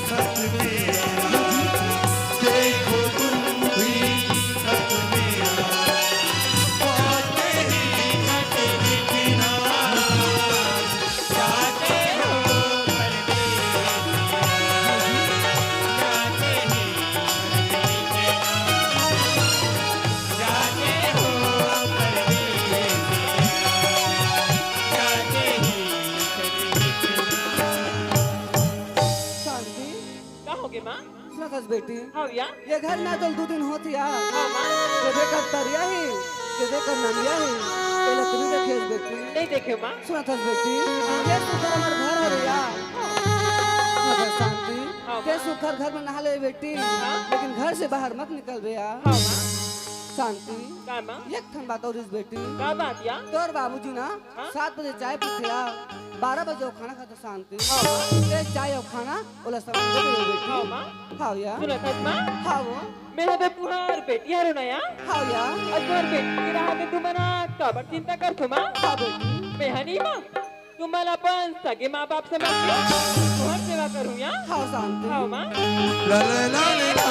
खत मेरा, देखो तुम भी खत मेरा, बातें ही खत लिखना, जाते हो परदेसिया, जाते ही खत लिखना, जाते हो परदेसिया, जाते ही खत लिखना। शांति। का होगे माँ? सुनत हस बेटी? हाँ भैया। ये घर में तो दू दिन होत या। हाँ माँ। ये बेकर तरिया ही, ये बेकर नलिया ही, ये लकड़ी देखे हस बेटी? नहीं देखे माँ। सुनत हस बेटी? हाँ। ये सुखर हमर घर हरे या। हाँ। मगर शांति, हाँ ते माँ। सुखर घर में नहा ले बेटी, हाँ। लेकिन घर से बाहर मत निकल बे या। हाँ माँ। शांति, का माँ? एक ठन बात और इस बेटी। का बात या? तोर बाबूजी ना हाँ? सात बजे चाय पीथे या, बारह बजे वो खाना खाथे शांति। हाँ। ते चाय अउ खाना ओला समय दे दे बेटी। हाँ, माँ। हाँ या। सुनत हस, माँ? हाँ वो। मैं हवे तुहार बेटी हरो ना या। हाँ या। अउ तुहार बेटी के रहा में तुमन काबर चिंता करथो, माँ? हाँ बेटी। मैं हनी, माँ। तुमन अपन सगे माँ बाप समझ के तुहार सेवा करूँ या। हाँ शांति। हाँ, माँ। ला ला ला ला ला।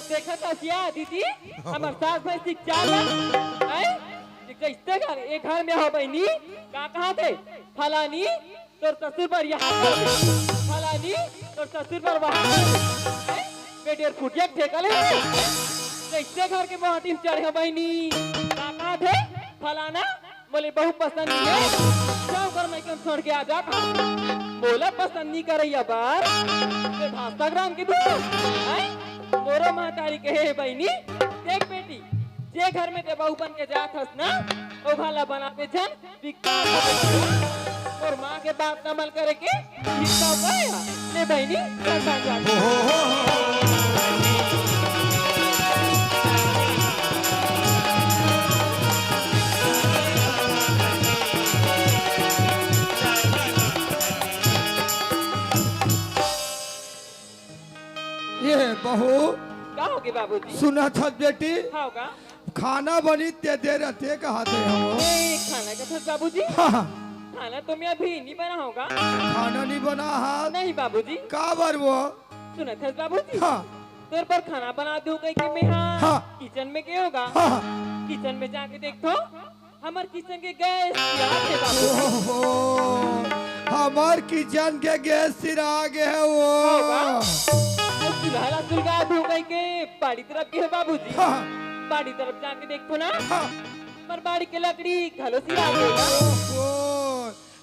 देखत हस या दीदी, हमर सास भैंसी चाल ला, हैं? ये कैसे घर, ये घर में हो बहिनी, का कहा थे? फलानी, तोर ससुर बर यहाँ कर दे, फलानी, तोर ससुर बर वहाँ कर दे, हैं? बेटेर फुटिया ठेका ले, कैसे घर के मोहटिम चढ़े हो बहिनी, का कहा थे? फलाना, मोले बहू पसंद नहीं है, जाओ घर में क्यों छोड़ के आ जा। मोला पसंद नहीं करैया बर, ये भाषा ग्राम के दूर, हैं? मोरो महतारी कहे हे बहिनी, देख बेटी, जे घर में ते बहू बन के जात हस ना, ओ घर ला बनाबे झन, बिकता हो। मोर माँ के बात न अमल करे के, बिकता हो गया। ले बहिनी, चल बन जा। ये बहू। का होगे बाबूजी? सुनत हस बेटी? हाँ का? खाना बनी ते दे रहते कहा थे हो? ए, खाना का थस बाबूजी? हाँ, हाँ। खाना तो मैं अभी नहीं बना होगा। खाना नहीं बना हा? नहीं बाबूजी। का बर वो? सुनत हस बाबूजी? हाँ। तोर पर खाना बना दूं कह के मैं हाँ, हाँ। किचन में गए होगा। हाँ, हाँ। किचन में जाके देखथो, हमर किचन के गैस सिरा गे बाबू। ओहो, हमर किचन के गैस सिरा गे हे वो। हो बा? अउ चूल्हा ला सुलगा दू कहिके बाड़ी तरफ गे हे बाबूजी। हाँ। बाड़ी तरफ जाके देखथो ना, हाँ। हमर बाड़ी के लकड़ी घलो सिरा गे हे। ओहो,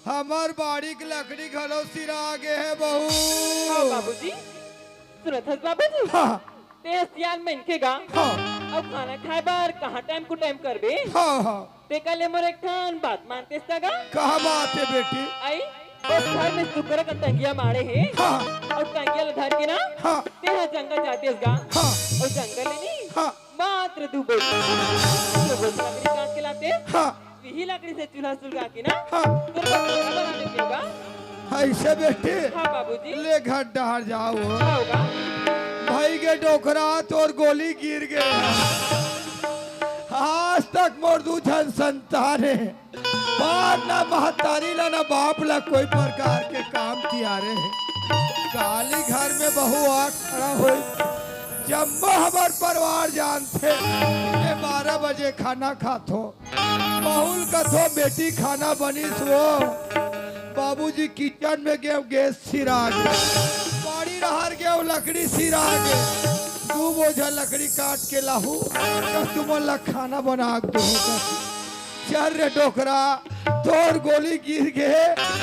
हमर बाड़ी के लकड़ी घलो सिरा गे हे बहू। हाँ बाबूजी, सुनत हस बाबूजी? हाँ। ते सियान मनखे गा। हाँ। अउ खाना खाए बर कहाँ टाइम को टाइम करबे? हाँ, हाँ। तेकर ले मोर एक ठन बात मानतेस त गा? कहाँ बात हे बेटी? अई, बस घर में सुग्घर अकन टंगिया माड़े हे। हाँ। अउ टंगिया ल धर के ना, हाँ। तेहा जंगल जातेस गा। हाँ। अउ जंगल ले नी, हाँ। मात्र दू बोझ, दू बोझ लकड़ी काट के लातेस। हाँ। इही लकड़ी से चूल्हा सुलगा के ना, हाँ। तोर बर खाना बना लेतेस गा। अइसे बेटी? हाँ बाबूजी। ले घर डहर जाओ। हाँ गा। भई गे डोकरा, तोर गोली गिर गे। आज तक मोर दू झन संतान हे, पर ना महतारी ला ना बाप ला कोई प्रकार के काम कियारे हे। काली घर में बहू आ खड़ा होई, जम्मो हमर परिवार जानथे के बारह बजे खाना खाथो। बहू ल कथो, बेटी खाना बनिस वो। बाबूजी किचन में गेंव गैस सिरा गे, बाड़ी रहर गेंव लकड़ी सिरा गे। दू बोझा लकड़ी काट के लाहू, त तुमन ला खाना बना के दूहूं कथे। चल रे डोकरा, तोर गोली गिर गे,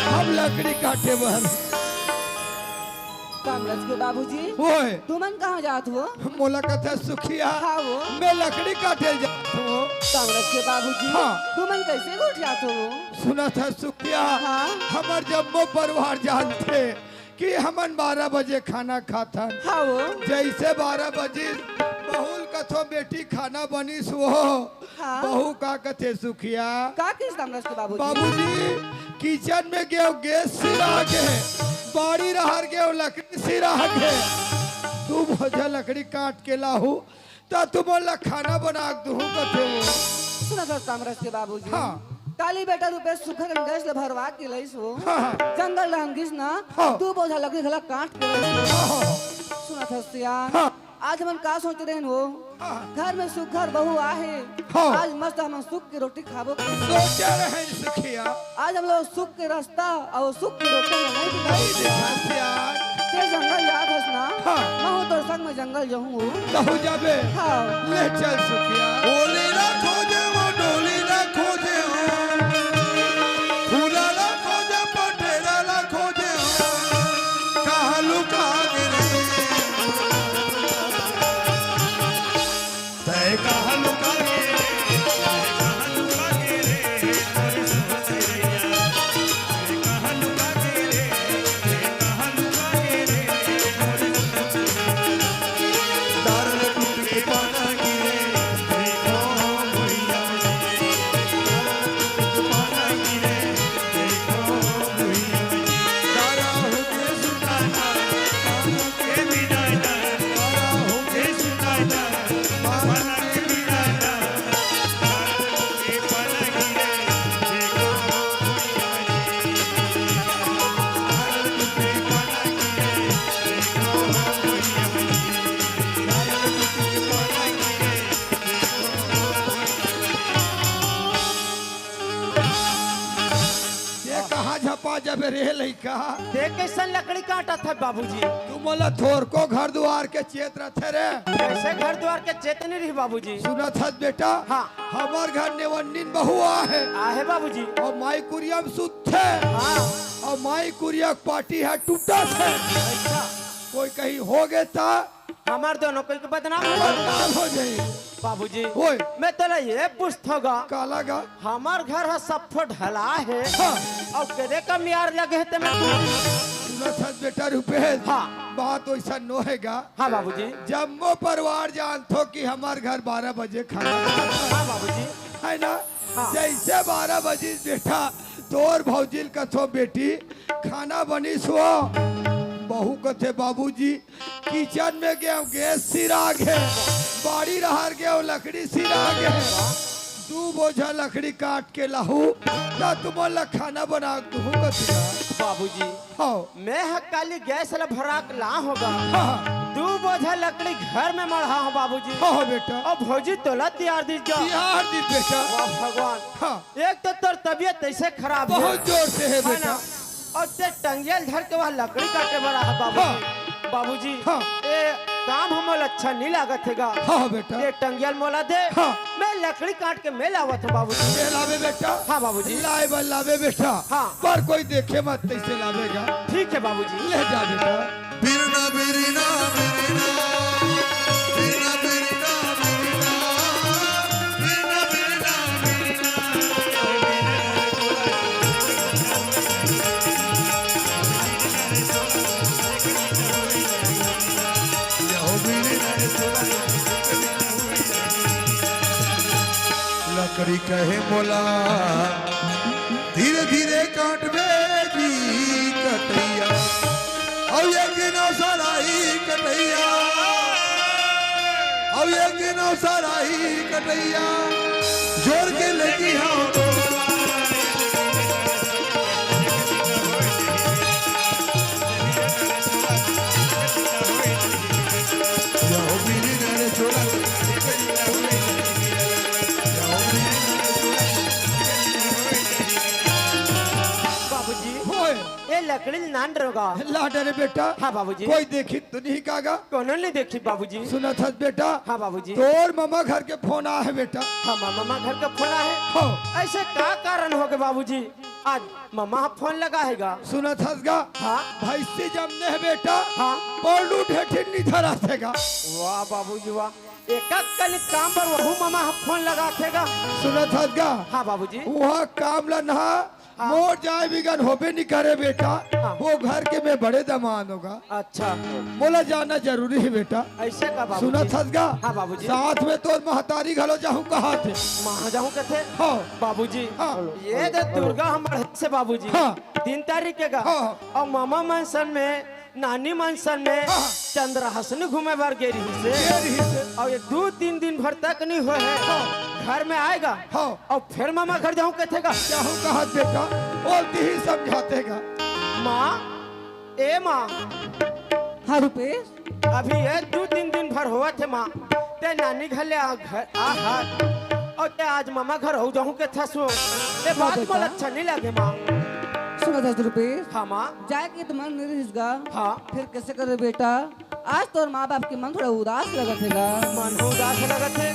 हम लकड़ी काटे बर। कामरस के बाबूजी, ओए। तुमन कहाँ जात हो? मोला कथे सुखिया, हाँ वो। मैं लकड़ी काटे जात हो। कामरस के बाबूजी, हाँ। तुमन कैसे गोठियात हो? सुनत हस सुखिया, हाँ। हमर जम्मो परिवार जानथे कि हमन बारह बजे खाना खाथन। हाँ वो। जैसे बारह बजे बहू ल कथो, बेटी खाना बनिस वो। हाँ। बहू का कथे सुखिया? का कहिस कामरस के बाबूजी? बाबूजी, किचन में गेंव गैस सिरा गे, बाड़ी रहर गेंव लकड़ी सिरा गे। दू बोझा लकड़ी काट के लाहू, त तुमन ला खाना बना के दूहूं कथे वो। सुनत हस कामरस के बाबूजी। हाँ। काली बेटा रुपेश सुग्घर अकन गैस ल भरवा के लइस वो। हाँ, हाँ। जंगल डहन गिस ना, हाँ। दू बोझा लकड़ी घला काट के लइस वो। हाँ, हाँ। सुनत हस सियान। हाँ। आज हमन का सोचे रहेन वो? हाँ। घर में सुग्घर बहू आहे। हाँ। आज मस्त हमन सुख के रोटी खाबो। सोचे रहेन सुखिया। आज हम लोग सुख के रास्ता अउ सुख के रोटी में नहीं दिखाई नहीं दिखा सियान। ते जंगल जात हस ना? हाँ। महूं तोर संग में जंगल जाहूं वो। कहूं जाबे? हाँ। ले चल सुखिया। ओली ला खोजे वो डोली ला खोजे वो, फूला ला खोजे पटेला ला खोजे वो, कहाँ लुका गे रे? तय कहाँ लुका गे रे? तय कहाँ लुका गे रे? मोर सुंदरिया। तय कहाँ लुका गे रे? तय कहाँ लुका गे रे? मोर सुंदरिया। दार टूट के पाना गिरे, देखो भैया। दार टूट के पाना गिरे, देखो भैया। दारा होके सुनाना, ये कहाँ झपा जबे रे लइका? ते कइसन लकड़ी काटत हस बाबूजी? तुमन ला थोरको घर दुवार के चेत रथे रे। कइसे घर दुवार के चेत नइ रही बाबूजी? सुनत हस बेटा? हाँ। हमर घर नेवन्निन बहू आहे। आहे बाबूजी। अउ माई कुरिया म सुतथे। हाँ। अउ माई कुरिया के पाटी ह टूटत हे। अच्छा। कोई कहीं हो गे त हमर दोनों कोई के बदनाम हो जाही। बदनाम हो जाही। बाबूजी, ओए। मैं तोला ये पूछथों गा। काला गा? हमर घर ह सब ठो ढला हे। हाँ। अउ कदे का मियार लगे हे ते मैं सुनत हस बेटा रुपेश। हाँ। बात वइसा नो हे गा। हाँ बाबूजी। जम्मो परिवार जानथो कि हमर घर बारह बजे खाना। हाँ बाबूजी। हे ना? हाँ। जइसे बारह बजे बेटा तोर भौजी ल कथो बेटी खाना बनिस वो। बहू कथे बाबूजी किचन में गेंव गैस सिरा गे, बाड़ी रहर गेंव लकड़ी सिरा गे। दू बोझा लकड़ी काट के लाहू, त तुमन ला खाना बना के दूहूं कथे गा। बाबूजी, हाँ। मैं ह काली गैस ला भरा के लाहों गा। हाँ, हाँ। दू बोझा लकड़ी घर में मढ़ाहों बाबूजी। हाँ, हाँ, बेटा। अउ भौजी तोला तियार दिस गा। तियार दिस बेटा। वाह भगवान। हाँ। एक तो तोर तबीयत अइसे खराब हे। बहुत जोर से हे हे बेटा। ना? अउ ते टंगिया ल धर के वहाँ लकड़ी काटे बर आए हस बाबूजी। हाँ। बाबूजी, हाँ। ये काम हमला अच्छा नइ लागत हे गा। हाँ, हाँ, बेटा। ये टंगिया ल मोला दे। हाँ। मैं लकड़ी काट के मैं लावत हों बाबूजी। ले लाबे बेटा। हाँ, बाबूजी। लाए बर लाबे बेटा। हाँ। पर कोई देखे मत तइसे लाबे गा। ठीक हे बाबूजी। ले जा बेटा। बिरना, बिरना, बिरना। करी कहे मोला, धीरे धीरे काटबे जी कटैया, अउ एक दिन अवसर आही कटैया, अउ एक दिन अवसर आही कटैया, जोर के लेके हाँ। बाबूजी, होय। ए लकड़ी ल नान रहोगा। ला डरे बेटा। हाँ बाबूजी। कोई देखी तो नहीं कागा? कोनो नहीं देखी बाबूजी। सुनत हस बेटा? हाँ बाबूजी। तोर ममा घर के फोन आए हे बेटा। हाँ, ममा घर के फोन आए हे। हाँ। ऐसे का कारण होगे बाबूजी? आज ममा फोन लगा हे गा। सुनत हस गा? हाँ। भैंसी जमने हे बेटा। हाँ। पौलू ढेठिन नहीं धराथे गा। वाह बाबूजी वाह। एक कन काम बर वहू ममा ह फोन लगाथे गा। सुनत हस गा? हाँ बाबूजी। वहाँ काम ला नहा, हाँ। मोर जाए बिगन होबे नहीं करे बेटा। हाँ। वो घर के मैं बड़े दमांद हों गा। अच्छा। मोला जाना जरूरी हे बेटा। ऐसे का बाबूजी? सुनत हस गा? हाँ बाबूजी। साथ में तोर महतारी घलो जाहूँ कहाथे। माँ जाहूँ कथे? हाँ। बाबूजी, हाँ। ये दे दुर्गा हमर से बाबूजी। हाँ। तीन तारीख के गा। हाँ। अउ ममा मन संग में नानी मन संग में हाँ। चंद्रहासिनी घूमे बर गे रहिस हे। गे रहिस हे। अउ ये दू तीन दिन भर तक नहीं होए हे। हाँ। घर में आए गा। हाँ। अउ फेर ममा घर जाहूँ कथे गा। जाहूँ कहाथे बेटा, बोलती ही समझाथे गा। माँ, ए माँ। हाँ रुपेश। अभी ये दू तीन दिन भर होवत हे माँ, ते नानी घर ले आ, घर आ हाथ, अउ ते आज ममा घर हो जाहूँ कथस वो। ये हाँ बात बेटा। मोला अच्छा नहीं लगे माँ। सुनत हस रुपेश। हाँ माँ। जाए के तो मन नहीं रहिस गा। हाँ। फिर कैसे करे बेटा? आज तोर माँ बाप के मन थोड़ा उदास लगत हे गा। मन उदास लगत हे?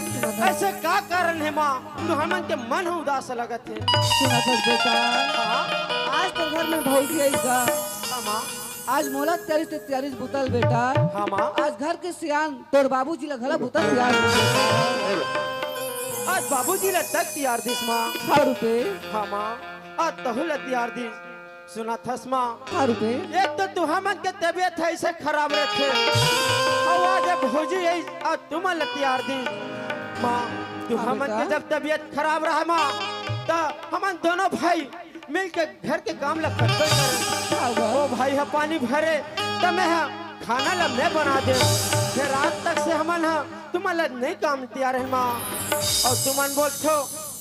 ऐसे का कारण हे माँ? तुहर मन के मन उदास लगत हे। सुनत हस बेटा। हाँ। आज तोर घर में भौजी आइस गा। हाँ माँ। आज मोला तियारिस ते तियारिस बुता ल बेटा। हाँ माँ। आज घर के सियान तोर बाबूजी ला घला बुता ल तियार दिस। आज बाबूजी ला तक तियार दिस माँ। हाँ रुपेश। हाँ माँ। आज तहू ला तियार दिस। सुनत हस माँ। हाँ रुपेश। एक तो तुहर मन के तबीयत हे ऐसे खराब रहिथे। अउ आज भौजी आइस, आज तुमन ला तियार दिस। माँ, तुहर मन के जब तबीयत खराब रहा माँ, त हमन दोनों भाई मिल के घर के काम ला करबे करन। हाँ बा। वो भाई ह पानी भरे, त मैं ह खाना ला मैं बना दे। फेर रात तक से हमन ह तुमन ला नहीं काम तियार हे माँ। अउ तुमन बोलथो,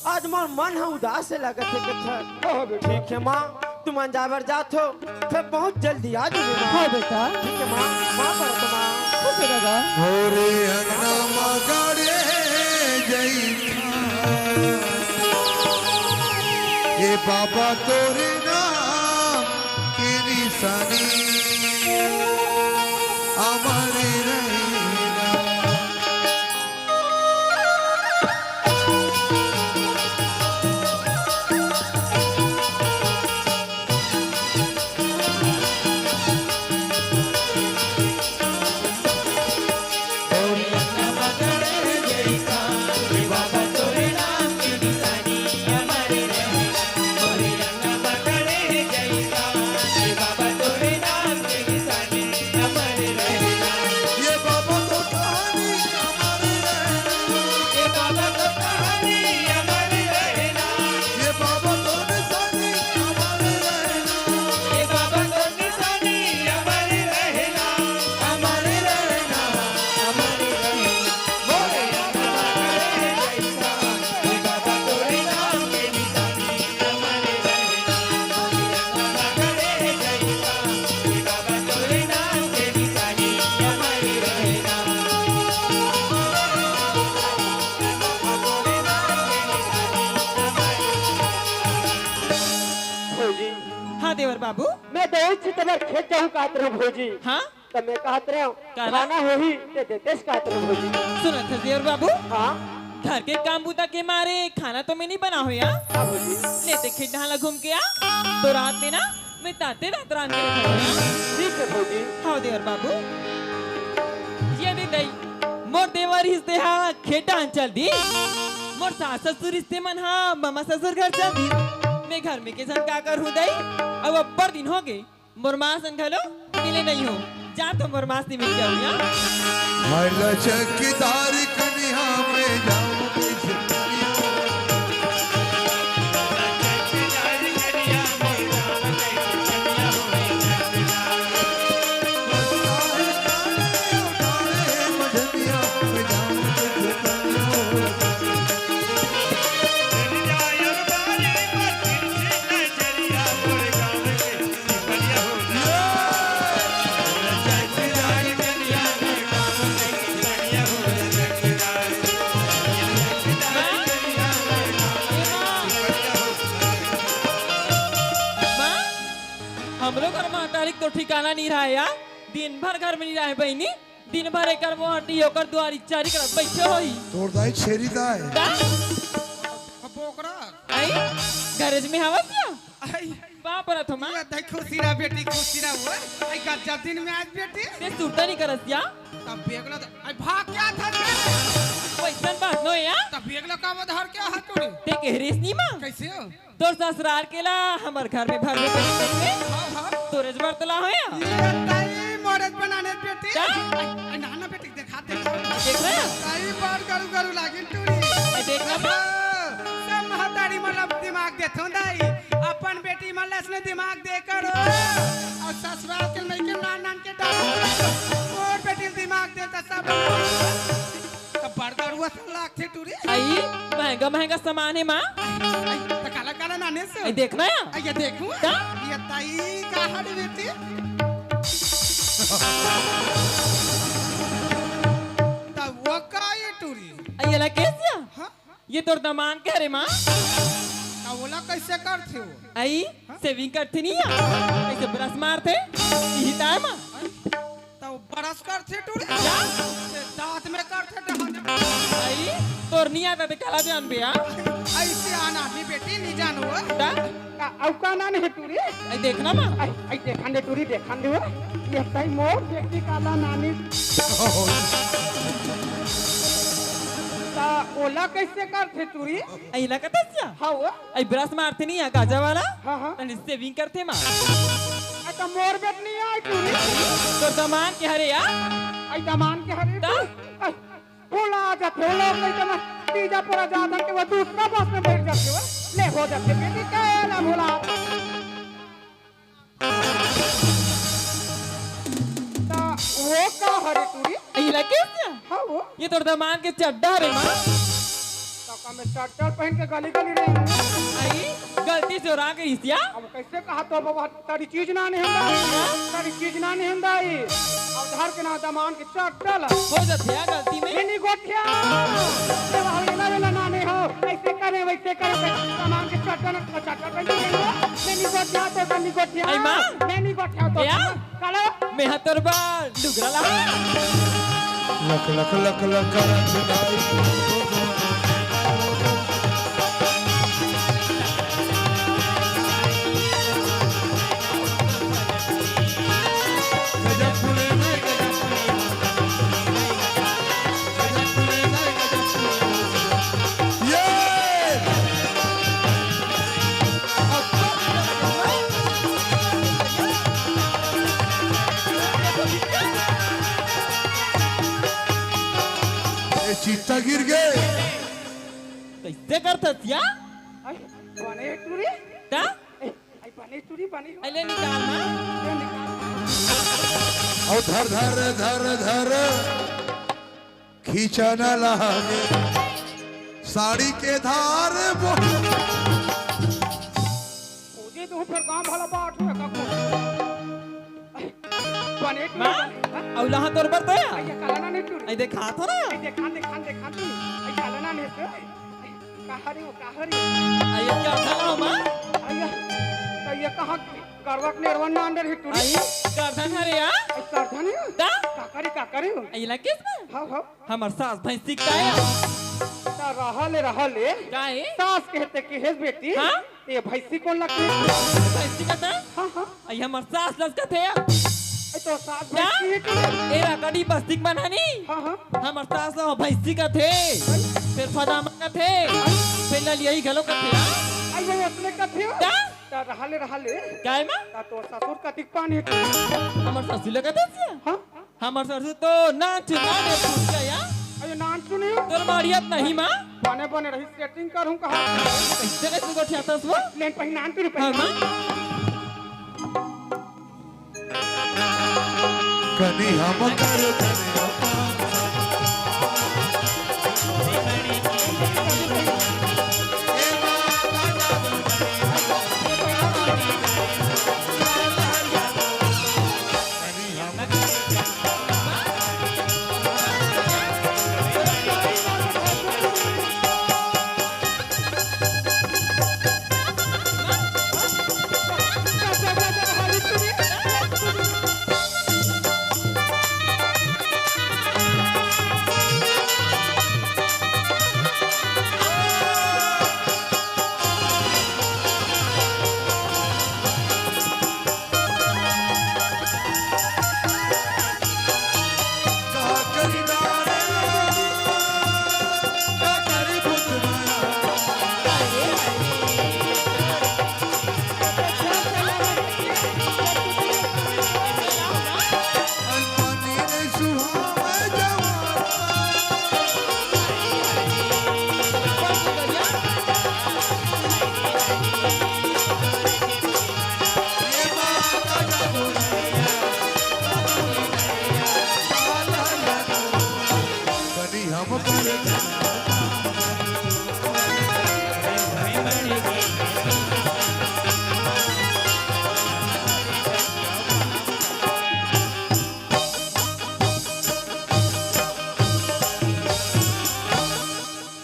आज मोर मन ह उदास से लगत हे कथे। हाँ बेटा। ठीक हे माँ, तुमन जाए बर जाथो, फेर बहुत जल्दी आ जाहूँ माँ। हाँ बेटा। ठीक हे माँ, माँ परत माँ। खुश रह गा। मोरे अंगना म गाड़े जइथा। ए बाबा तोरे नाम के निशानी अमर रहिना। भौजी। हाँ देवर बाबू। मैं दवई छिते बर खेत जाहूँ कहत रहेंव भौजी। हाँ? त मैं कहत रहेंव, काला? खाना होही ते देतेस कहत रहेंव भौजी। सुनत हस देवर बाबू? हाँ? घर के काम बूता के मारे खाना तो मैं नहीं बनाहूँ यार। हाँ भौजी। नहीं ते खेत डहर ला घूम के आ, तो रात में ना मैं ताते रात रांध के खाहूँ। ठीक हे भौजी। हाँ देवर बाबू, ये दे दई, मोर देवर रिहिस ते हा खेत डहर चल दिस, मोर सास ससुर रिहिस ते मन हा ममा ससुर घर चल दिस। मैं घर में के झन का करहूँ दई? अउ अब्बड़ दिन होगे, मोर माँ सन घलो मिले नहीं हों। जा तो मोर माँ से मिल के आहूँ, हाँ? हर चौकीदार कनिहा में जाऊं कैसे कनिहा। माँ, हमरो घर महतारी के तो ठिकाना नहीं रहा यार। दिन भर घर में नहीं रहे बहिनी। दिन भर एकर मोहटी, ओकर दुआरी चारी करत बैठे होई। तोर दाई छेरी दाई। का? बोकरा। आई? गैरेज में हवस या? आई। बाप रे, थोमा। ये देख, खुशी रह बेटी, खुशी रह वो। आई गजब दिन में आज बेटी। ते सुरता नहीं करस या? तब बेगलो तो, आई भाग क्या था बे? वैसन बात नो या? तब बेगलो का वो धर क्या हाथ टूटी? ते कह रही नहीं माँ? कैसे हो? तोर ससुरार के ला हमर घर में भर में पड़ी करके। हाँ, हाँ। तोरे जबर तो ला हो या? ये ताई मोरे बनाने बेटी। का? आई, आई ना ना बेटी देखा दे। देख रहे हो? ताई बार गरु गरु लागिन टूरी। आई देख रहा था? हाँ, सब महतारी मतलब दिमाग देथों दाई। अपन बेटी मन ला इसने दिमाग दे करो। और ससुराल के लइके नान नान के डाल। और बेटी दिमाग देता सब। त बड़ गरुआ सन लागथे टूरी। आई, महंगा महंगा सामान हे माँ। आई, त काला काला नाने से। आई, देखना या? आई, ये देखूं। का? ये ताई का हरे बेटी? त वो का ये टूरी? आई, ये ला कैसे? हाँ? ये तोर दमान के हरे माँ। त ओला कैसे करथे वो? आई, सेविंग करथे नहीं या? ऐसे ब्रश मारथे, यही ताय माँ। त वो ब्रश करथे टूरी? क्या? ते दांत में करथे डहान। आई, तोर नहीं आता ते काला जानबे आ? ऐसे आना नहीं बेटी, नहीं जानो। ता? का, अउ का नान हे टूरी? आई देखना माँ। आई, आई देखन दे टूरी, देखन दे वो। ये ताई मोर बेटी काला नानी। त ओला कैसे करथे टूरी? आई ला कतस या? हाँ वो। आई ब्रश मारथे नहीं या गाजा वाला? हाँ, हाँ। तनी सेविंग करथे माँ। आ, त मोर बेट नहीं आय टूरी। तोर दमान के हरे या? आई दमान के हरे ता? टूरी। आई, भुला जाथे, वो लोग नहीं तो मैं तीजा पूरा जाता कि वो दूसरा बस में बैठ जाथे वो। ले हो जाथे, बेटी का ना भुला। त वो का हरे टूरी? आई ला कैसे? हाँ वो। ये तोर दमान के चड्डा हरे माँ। त का मैं चड्डा पहन के गली गली रही हूँ? आई, गलती से ओरा गई या? अब कैसे कहा तो बाबा, तारी चीज ना नहीं हम दाई। तारी चीज ना नहीं हम दाई। अब धर के ना दमान के चड्डा ला। हो जाथे या गलती में। नहीं, नहीं गोठिया। ये वाला, ये वाला ना नहीं हो। ऐसे करे, वैसे करे, दमान के चड्डा ना, चड्डा पहन के नहीं हो। नहीं, नहीं गोठिया तो, नहीं गोठिया। आई माँ। नहीं, नहीं गोठिया तो। या? काला? मैं हा तोर बर लुगरा ला। लख लख लख लख लख दाई। गजब फूले रे, गजब फूले। गजब फूले रे, गजब फूले। ये! ए, चित्ता गिर गे। कैसे करथस या? आई, बने टूरी? का? ए, आई, बने टूरी, बने हो। अले निकाल ना। ये निकाल। अउ धर, धर, धर, धर। खींचा न लागे साड़ी के धार वो। खोजे तो फिर गांव भला बाट में का को। बने टूरी, माँ, बने, हाँ? अउ लहा तोर बर तो या? आई, ये काला ना नहीं टूरी। आई, देखा तो ना। आई, देखा, देखा, देखा तू। आई, काला ना नहीं तो। कहा रे वो, कहा रे? आई, ये क्या था माँ? आई, तो ये कहा गरवा के नेरवन ना अंदर ही टूरी। आई, करधन हरे या? आई, करधन है? का? काका रे, काका रे। आई, ला किस में? हाँ, हाँ। हमर सास भैंसी का या? ता रहा ले, रहा ले। का है? सास कहते कि हे बेटी, हाँ? ये भैंसी कौन लगती है? भैंसी का था? हाँ, हाँ। आई, हमर सास लस का थे या? आई, तो सास का? भैंसी है कि? ए रकड़ी बस्तिक मन हनी? हाँ, हाँ। हमर सास ला भैंसी का थे। फिर फदामा का थे। फिर ललियाई घलो का थे। आई, वो अपने का थे। का? ता रहा ले, रहा ले। का है माँ? ता तो ससुर का दिक पानी है। हमर ससुर लगा था? हाँ। हमर सरसों तो नान चुना दे फूट गया। अरे नान चुनी? तोर मारियत नहीं माँ। बने बने रही सेटिंग करूँ कहा। कैसे कैसे गोठिया तस वो? लेन पहनान तू हाँ, रुपया। माँ। कनी हम कर धरे अपन।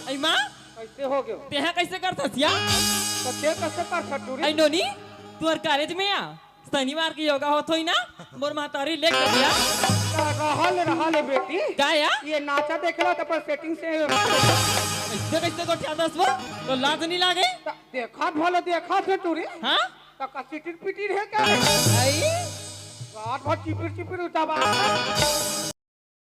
अई माँ, कैसे हो गयो? तेहा कैसे करथस या? तो ते कैसे कर छटूरी? अई नोनी, तुहर कॉलेज में या शनिवार के योगा होत होई ना, मोर महतारी लेके दिया। रहल, रहल बेटी। का या? ये नाचा देख लो तो अपन सेटिंग से। कैसे, कैसे गोठियाथस वो? तो लाज नहीं लागे? त देखा भले देखा छटूरी। हाँ? त का चिटिर पिटिर है क्या? अई? रात भर चिपिर चिपिर उताबा।